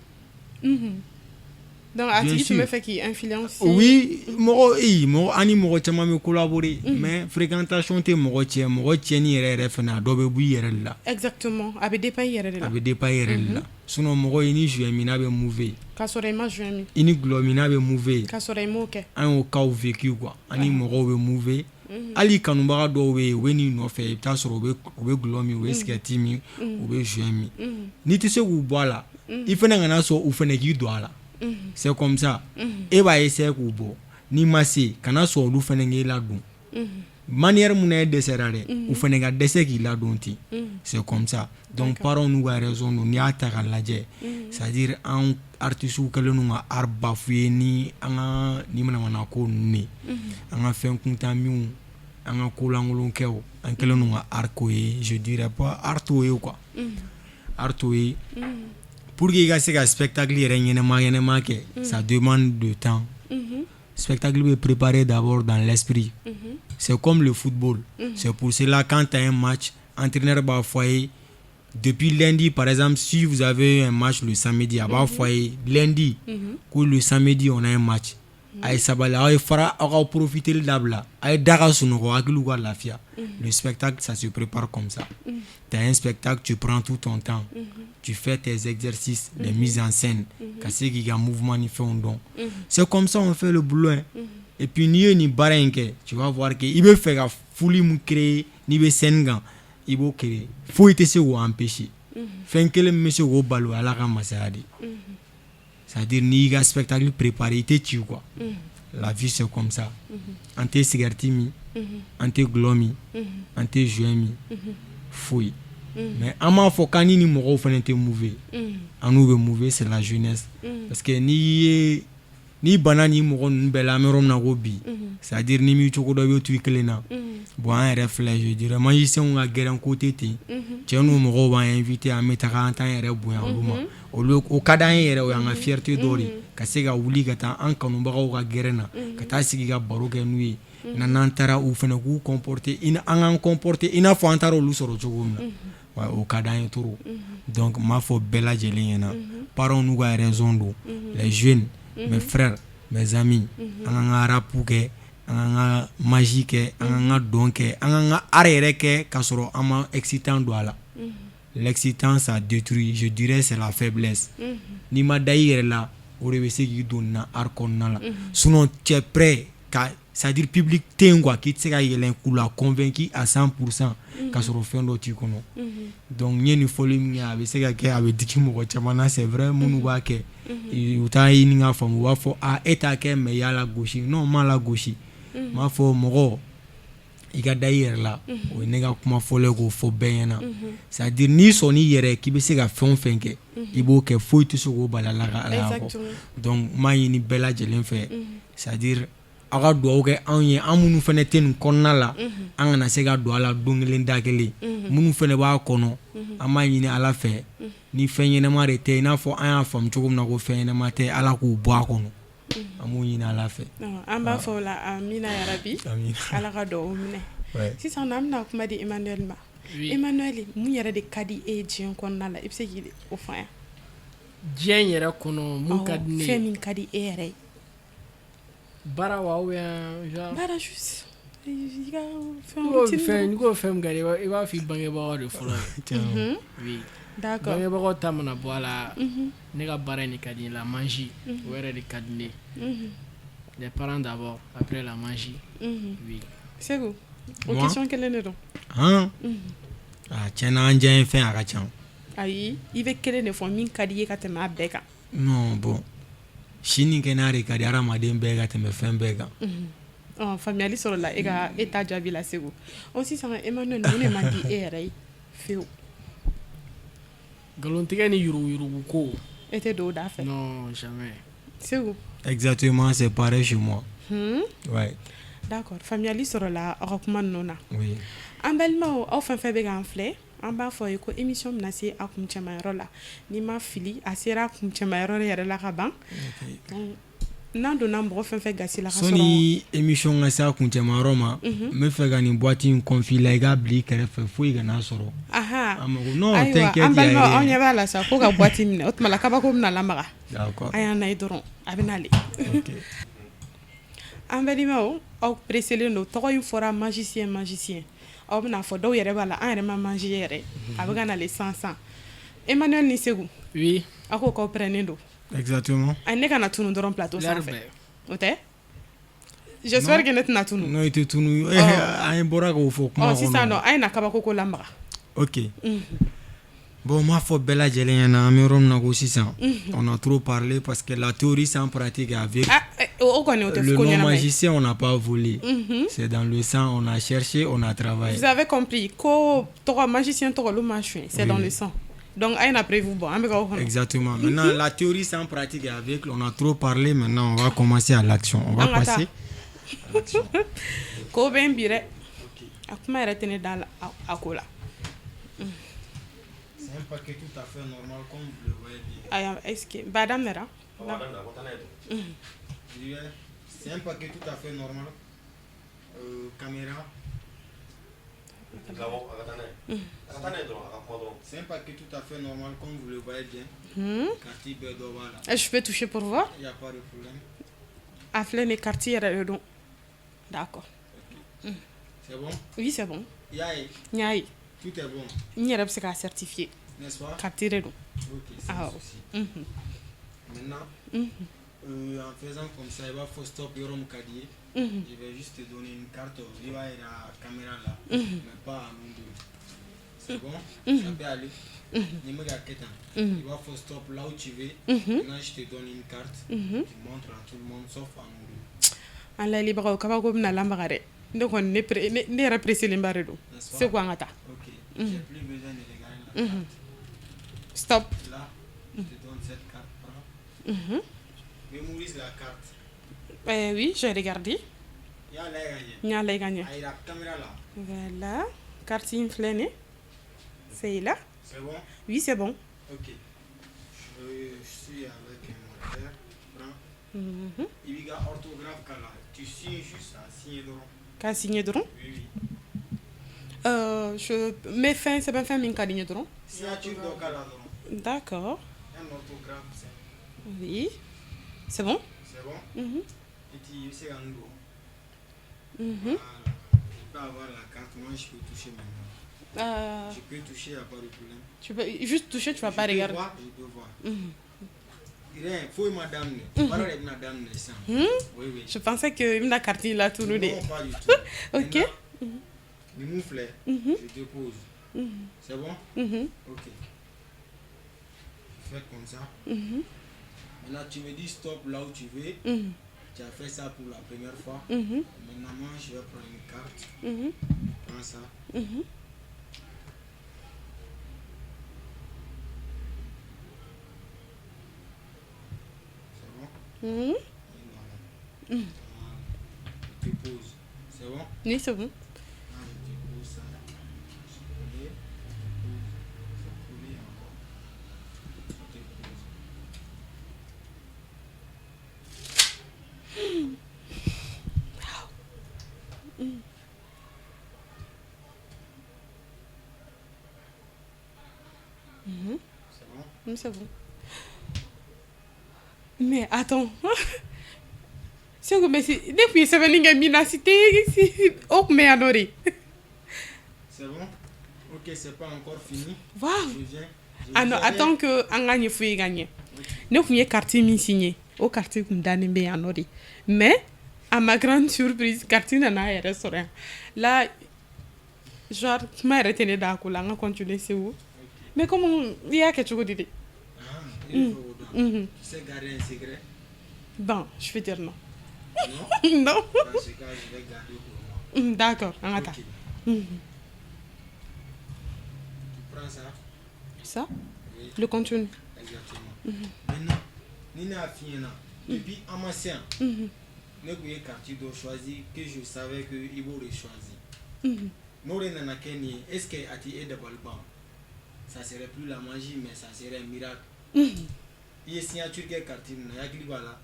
Donc a tigi tun bɛ fɛ k'i influencer. Oui, mɔgɔ ee mɔgɔ, an ni mɔgɔ caman bɛ collaborer, mais fréquentation tɛ mɔgɔ tiɲɛ. Mɔgɔ tiɲɛni yɛrɛ yɛrɛ fɛnɛ, a dɔ bɛ bɔ i yɛrɛ de la. Exactement, a bɛ dépend i yɛrɛ de la. A bɛ dépend i yɛrɛ de la. Sinon mɔgɔ, i ni joint minna bɛ mouver. K'a sɔrɔ i ma joint min. I ni gulɔ minna bɛ mouver. K'a sɔrɔ i m'o kɛ. An y'o cas vécu quoi. An ni mɔgɔw bɛ mouver. Hali kanubaga dɔw bɛ yen, u bɛ n'i nɔfɛ, i bɛ taa sɔrɔ u bɛ gulɔ min, u bɛ cigarette min, u bɛ joint min. N'i tɛ se k'u bɔ a la, i fɛnɛ kana sɔn u fɛnɛ k'i don a la. C'est comme ça. E b'a essayer k'u bɔ, n'i ma se, kana sɔn olu fɛnɛ k'e ladon. Manière mun na e dɛsɛra dɛ, u fɛnɛ ka dɛsɛ k'i ladon ten. C'est comme ça. Donc parents n'u ka raison don. N'i y'a ta k'a lajɛ, c'est à dire an artistes kɛlen don ka art bafouer ni an ka nin manamana ko ninnu de ye. An ka fɛn kuntan minw, an ka ko lankolonkɛw, an kɛlen don ka art k'o ye. Je dirais pas, art t'o ye quoi. Art t'o ye. Pour que i ka se ka spectacle yɛrɛ ɲɛnɛma ɲɛnɛma kɛ, ça demande de temps. Spectacle bɛ préparer d'abord dans l'esprit. C'est comme le football. C'est pour cela, quand tu as un match, entraîneur b'a fɔ a ye depuis lundi, par exemple, si vous avez un match le samedi, a b'a fɔ a ye lundi ko le samedi on a un match. A ye sabali, aw ye fara, aw ka profiter dabila, a ye da ka sunɔgɔ, hakiliw ka lafiya. Le spectacle, ça se prépare comme ça. Tu as un spectacle, tu prends tout ton temps. Tu fais tes exercices, les mises en scène, ka se k'i ka mouvement ni fɛnw dɔn. C'est comme ça on fait le boulot, hein. Et puis n'i ye nin baara in kɛ, tu vas voir que i bɛ fɛ ka foule mun créer, n'i bɛ scène kan, i b'o créer. Foyi tɛ se k'o empêcher. Fɛn kelen min bɛ se k'o bali, o ye Ala ka masaya de ye. C'est-à-dire n'i y'i ka spectacle préparer, i tɛ ci quoi. La vie, c'est comme ça. An tɛ cigarette min, an tɛ gulɔ min, an tɛ joint min, foyi. Mais an m'a fɔ k'an ni ni mɔgɔw fana tɛ mouver. An n'u bɛ mouver, c'est la jeunesse. Parce que n'i ye, n'i banna nin mɔgɔ ninnu bɛɛ la, an bɛ yɔrɔ min na ko bi, c'est à dire n'i m'i cogo dɔn, i bɛ to i kelen na. Bon, an yɛrɛ filɛ, je dirais magiciens ka gɛrɛn ko tɛ ten. Cɛ n'u mɔgɔw b'an invité, an bɛ taga, an t'an yɛrɛ bonya olu ma. Olu o ka d'an ye yɛrɛ, o y'an ka fierté dɔ de ye, ka se ka wuli ka taa an kanubagaw ka gɛrɛn na, ka taa sigi ka baro kɛ n'u ye. N'an taara, u fana k'u comporter, an k'an comporter i n'a fɔ an taara olu sɔrɔ cogo min na. Ouais, o ka d'an ye trop. Donc n b'a fɔ bɛɛ lajɛlen ɲɛna, parents n'u ka raison don. Les jeunes, mes frères, mes amis, an k'an ka rap kɛ, an k'an ka magie kɛ, an k'an ka dɔn kɛ, an k'an ka art yɛrɛ kɛ k'a sɔrɔ an ma excitant don a la. L'excitant, ça détruit, je dirais c'est la faiblesse. N'i ma da i yɛrɛ la, o de bɛ se k'i don nin art kɔnɔna la. Sinon tu es prêt ka, c'est à dire public tɛ yen quoi, k'i tɛ se ka yɛlɛn k'u la convaincu à 100% k'a sɔrɔ fɛn dɔ t'i kɔnɔ. Donc n ye nin fɔli min kɛ, a bɛ se ka kɛ a bɛ digi mɔgɔ caman na, c'est vrai, minnu b'a kɛ, u t'a ɲini k'a faamu, u b'a fɔ a e t'a kɛ, mais i y'a lagosi. Non, n m'a lagosi. N b'a fɔ mɔgɔ I ka da i yɛrɛ la, o ye ne ka kuma fɔlɔ ye k'o fɔ bɛɛ ɲɛna. C'est à dire, n'i sɔnn'i yɛrɛ k'i bɛ se ka fɛn o fɛn kɛ, i b'o kɛ, foyi tɛ se k'o bali a la ka Ala kɔ. Donc n b'a ɲini bɛɛ lajɛlen fɛ, c'est à dire, aw ka dugawu kɛ anw ye, an minnu fana tɛ nin kɔnɔna la, an kana se ka don a la don kelen da kelen. Minnu fana b'a kɔnɔ, an b'a ɲini Ala fɛ, ni fɛn ɲɛnama de tɛ, i n'a fɔ an y'a faamu cogo min na ko fɛn ɲɛnama tɛ, Ala k'u bɔ a kɔnɔ. An b'o ɲini Ala fɛ. An b'a fɔ o la amina yarabi. Ala ka dugawu minɛ. Sisan an bɛna kuma di Emmanuel ma. Emmanuel, mun yɛrɛ de ka di e ye diɲɛ kɔnɔna la? I bɛ se k'o fɔ an ye? Diɲɛ yɛrɛ kɔnɔ, mun ka di ne ye? Fɛn min ka di e yɛrɛ ye. Baara wa ou bien genre? Baara juste, i ka fɛn. Fɛn, n'i ko fɛn min ka di, i b'a fɔ i bangebagaw de fɔlɔ ye. Oui. D'accord. Bangebagaw ta mana bɔ a la, ne ka baara in de ka di n ye, la magie, o yɛrɛ de ka di ne ye. Les parents d'abord, après la magie. Oui. Segu, o question kelen de don. Han, ah, tiɲɛna, an diya ye fɛn a ka ca. Ayi, i bɛ kelen de fɔ min ka di i ye ka tɛmɛ a bɛɛ kan. Non, bon, si ni kɛnɛya de ka di hadamaden bɛɛ ka tɛmɛ fɛn bɛɛ kan. Ɔ, faamuyali sɔrɔla e ka e ta jaabi la, Segu. Ɔ, sisan Emmanuel, mun de man di e yɛrɛ ye fewu? Nkalontigɛ ni yuruguyurugu ko. E tɛ don o da fɛ? Non, jamais. Segu. Exactement, c'est pareil chez moi. Ouais. D'accord, faamuyali sɔrɔla aw ka kuma ninnu na. Oui. An balimaw, aw fɛn fɛn bɛ k'an filɛ, an b'a fɔ ye ko émission bɛna se a kuncɛmayɔrɔ la. N'i ma fili, a sera a kuncɛmayɔrɔ yɛrɛ la ka ban. Donc n'an donna mɔgɔ fɛn fɛn gasi la ka sɔrɔ Sɔnni émission ka se a kuncɛmayɔrɔ ma, n bɛ fɛ ka nin boîte in confier la, i k'a bila i kɛrɛfɛ, foyi kana sɔrɔ. Aha. An mago non. Ayiwa, t'inquiète. an balimaw, aw y a ɲɛ rien. b'a la sa ko ka boîte minɛ, o tuma la kabako bɛna lamaga. D'accord. A y'an na ye dɔrɔn, a bɛ n'ale. OK. An balimaw, aw pressélen don, tɔgɔ in fɔra, magicien, magicien, aw bɛna fɔ dɔw yɛrɛ b'a la, an yɛrɛ ma magie yɛrɛ, a bɛ ka nalen sisan sisan. Emmanuel ni Segu. Oui. Aw ko k'aw pɛrɛnnen don. Exactement. A ne kana tunu dɔrɔn plateau L'heure sanfɛ. bɛɛ. O tɛ, j'espère que ne tɛna tunu. Non, i tɛ tunu. An bɔra k'o fɔ kuma Ɔ, sisan kɔnɔ. nɔ, an ye na kabako ko lamaga. OK. Bon, n b'a fɔ bɛɛ lajɛlen ɲɛna, an bɛ yɔrɔ min na ko sisan, on a trop parlé parce que la théorie sans pratique avec Ah, o kɔni, o tɛ le ko nom ɲɛnama ye. magicien, on n'a pas volé. C'est dans le sang, on a cherché, on a travaillé. Vous avez compris ko tɔgɔ magicien tɔgɔ, olu ma suɲɛ, c'est dans le sang. Donc a ye na prévu bɔ, an bɛ k'aw kɔnɔ. Exactement. Maintenant, la théorie sans pratique avec, on a trop parlé, maintenant on va commencer à l'action. On va An ka taa. passer. Ko bɛ n bi dɛ, a kuma yɛrɛ tɛ ne da la a ko la. C'est un paquet tout à fait normal comme vous le voyez bien. Ayiwa, est ce que ba daminɛra? C'est un paquet tout à fait normal. Caméra. C'est un paquet tout à fait normal comme vous le voyez bien. Carte bɛɛ dɔ b'a la. Je peux toucher pour voir? Il n'y a pas de problème. A filɛ nin, carte yɛrɛ de don, d'accord. C'est bon? Oui, c'est bon. I y'a ye? N y'a ye. Tout est bon, N yɛrɛ bɛ se k'a certifier. N'est-ce pas? Carte de don. Ok, sans Ah, souci. Maintenant, en faisant comme ça, il va faire stop yɔrɔ min ka di ye. Je vais juste te donner une carte. I b'a yira caméra la, mais pas à nous deux. C'est bon? Ça peut aller. Ni bɛ ka kɛ tan. Il va faire stop là où tu veux. Maintenant, je te donne une carte. Tu montres à tout le monde sauf à nous deux. An layɛlibagaw, kabako bɛna lamaga dɛ. Ne kɔni, ne yɛrɛ pressélenba de don. N'est-ce pas? Segu, an ka taa. Ok. J'ai plus besoin de regarder la carte. Stop. Là, je te donne cette carte. Prends. Mémorise la carte. Oui, j'ai regardé. I y'a lajɛ ka ɲɛ. N y'a lajɛ ka ɲɛ. A yira caméra la. Voilà, carte in filɛ nin, c'est là. C'est bon? Oui, c'est bon. Ok. Je suis avec un marqueur. Prends. I b'i ka orthographe k'a la. Tu signes juste à signer dɔrɔn. K'a signer dɔrɔn? Oui. Je mets fɛn sɛbɛn, fɛn min ka di n ye dɔrɔn. Signature dɔ k'a la dɔrɔn. D'accord. Un orthographe simple. Oui, c'est bon. C'est bon? Et puis, i bɛ se ka nin don. Voilà. Je peux avoir la carte. Moi, je peux toucher maintenant. Je peux toucher, il n'y a pas de problème. Tu peux juste toucher, tu vas Je pas peux regarder? voir, je peux voir. Rien, foyi ma daminɛ. Baara de bɛna daminɛ sisan. Oui. Je pensais que i bɛna carte in latunu de. Non, pas du tout. Ok. Maintenant, ninnu filɛ, je dépose. C'est bon? Ok. Je fais comme ça. Maintenant, tu me dis stop là où tu veux. Tu as fait ça pour la première fois. Maintenant, moi, je vais prendre une carte. Prends ça. C'est bon? Mhm. Et voilà. Je te pose. C'est bon? Oui, c'est bon. Ah, je te pose ça. C'est collé. Je te pose. C'est collé encore. Je te pose. C'est bon? Oui, c'est bon. Mais attends. Segu, mais ne tun ye sɛbɛnni kɛ min na, c'était o tun bɛ yan nɔ de. C'est bon? Ok, c'est pas encore fini. Waouh. Je viens. Je Ah non, vous avais- attends que an ka ɲɛfɔ ye ka ɲɛ. Ne tun ye carte min signé, o carte tun dannen bɛ yan nɔ de. Mais à ma grande surprise, carte nana a yɛrɛ sɔrɔ yan. Là, genre kuma yɛrɛ tɛ ne da a ko la, an ka continuer Segu. Mais comment i y'a kɛ cogo di de? Ah, il faut au Mhm. Tu sais garder un secret? Bon, je vais dire non. Non? Non. Dans ce cas, je vais garder pour moi. D'accord, an ka taa. Ok. Tu prends ça? Ça, Oui, le contenu. exactement. Maintenant, ni ne y'a f'i ɲɛna, depuis an ma se yan, ne tun ye carte dɔ choisi que je savais que i b'o de choisi. N'o de nana kɛ nin ye, est-ce que a ti e dabali ban? Ça serait plus la magie, mais ça serait un miracle. I ye signature kɛ carte min na, i hakili b'a la?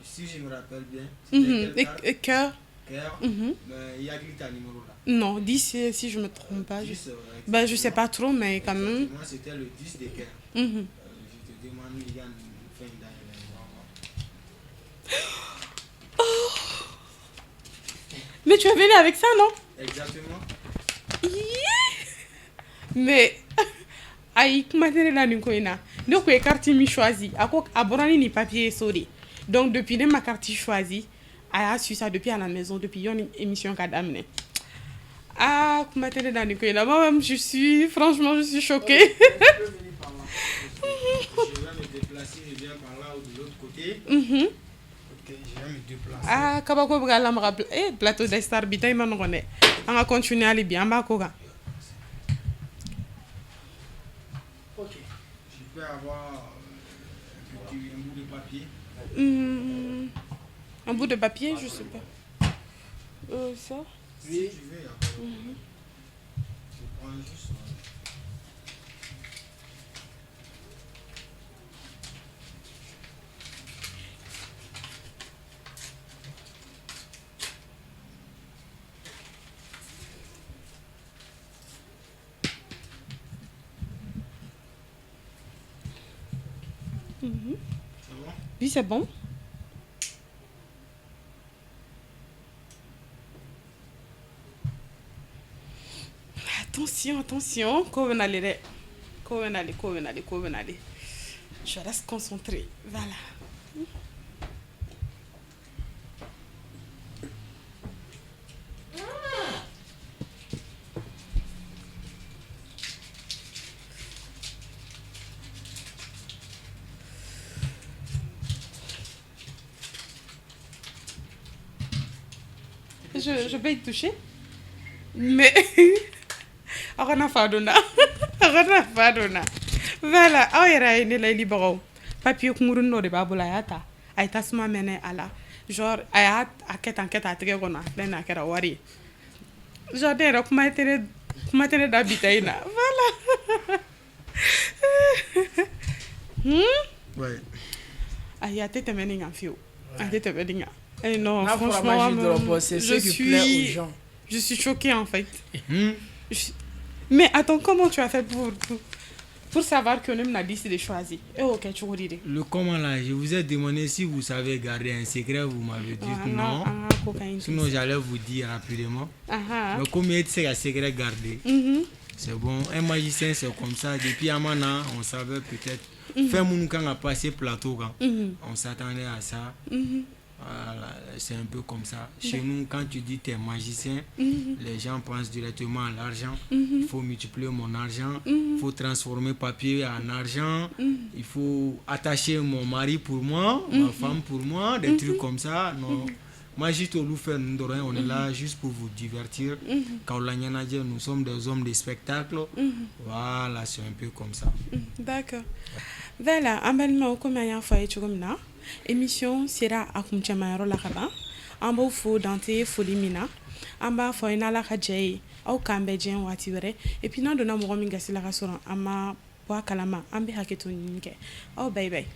Si je me rappelle bien, c'était quelle carte? Et cœur. Cœur. Mais i hakili t'a numéro la. Non, 10, si je me trompe pas. 10, Ben, je sais exactement. pas trop, mais quand même. Exactement, c'était le 10 de cœur. Je te demande, il y a une fin d'année, on va voir. Mais tu es venu avec ça, non? Exactement. Mais ayi, kuma tɛ ne la nin ko in na. Ne kun ye carte min choisi, a ko a bɔra ni nin papier ye so de. Donc depuis ne ma carte choisi, a y'a su ça depuis à la maison, depuis yanni émission ka daminɛ. Ah, kuma tɛ ne la nin ko in na. Moi-même, je suis, franchement, je suis choquée. Tu peux venir par là. Je vais me déplacer, je viens par là ou de l'autre côté. Ok, je vais me déplacer. Ah, kabako bɛ ka lamaga eh, plateau des stars bi ta in ma nɔgɔn dɛ. An ka continuer hali bi, an b'a ko kan. Ok. Je peux avoir un bout de papier. Un bout de papier, je sais pas. Ça? Si tu veux, il y a pas de problème. Je prends juste. C'est bon? Oui, c'est bon. Attention, attention. Ko bɛ nalen dɛ. Ko bɛ nalen, ko bɛ nalen, ko bɛ nalen. Je reste concentrée. Voilà. Je peux y toucher? Mais aw kana fa donna, aw kana fa donna. Voilà, aw yɛrɛ ye ne layɛlibagaw, papier kunkurunin dɔ de b'a bolo, a y'a ta, a ye tasuma mɛnɛ a la, genre a y'a a kɛ tan kɛ tan a tɛgɛ kɔnɔ, a filɛ nin ye, a kɛra wari ye. Genre ne yɛrɛ kuma tɛ ne da bi ta in na. Voilà. Ouais. Ayi, a tɛ tɛmɛ nin kan fiyewu, a tɛ tɛmɛ nin kan. Eh non, N'a fɔra franchement, magie dɔrɔn, bon, c'est je ce qui plaît aux suis gens. Je suis choquée en fait. Mais attends, comment tu as fait pour savoir que ne bɛna 10 de choisi? E y'o kɛ cogo di de? Le comment là, je vous ai demandé si vous savez garder un secret, vous m'avez dit An ka non. an ka ko ka ɲi. Sinon, j'allais vous dire rapidement. Ahan. Mais comme il y a un secret gardé, c'est bon. Un magicien, c'est comme ça. Depuis Amana, on savait peut-être. Fɛn minnu kan ka passer plateau kan, on s'attendait à ça. Voilà, c'est un peu comme ça. Chez nous, quand tu dis tu es magicien, les gens pensent directement à l'argent. Il faut multiplier mon argent, il faut transformer papier en argent, il faut attacher mon mari pour moi, ma femme pour moi, des trucs comme ça. Non. Magie t'olu fɛn ninnu dɔrɔn, on est là juste pour vous divertir. K'aw laɲɛnajɛ, nous sommes des hommes de spectacle. Voilà, c'est un peu comme ça. D'accord. Voilà, an balimaw, komi an y'a fɔ a ye cogo min na, émission sera a kuncɛmayɔrɔ la ka ban. An b'aw fo dante foli min na. An b'a fɔ ye n'Ala ka jɛ ye, aw k'an bɛn diɲɛ waati wɛrɛ. Et puis n'a donna mɔgɔ min gasi la ka sɔrɔ an ma bɔ a kalama, an bɛ hakɛto ɲini kɛ aw. Bye bye.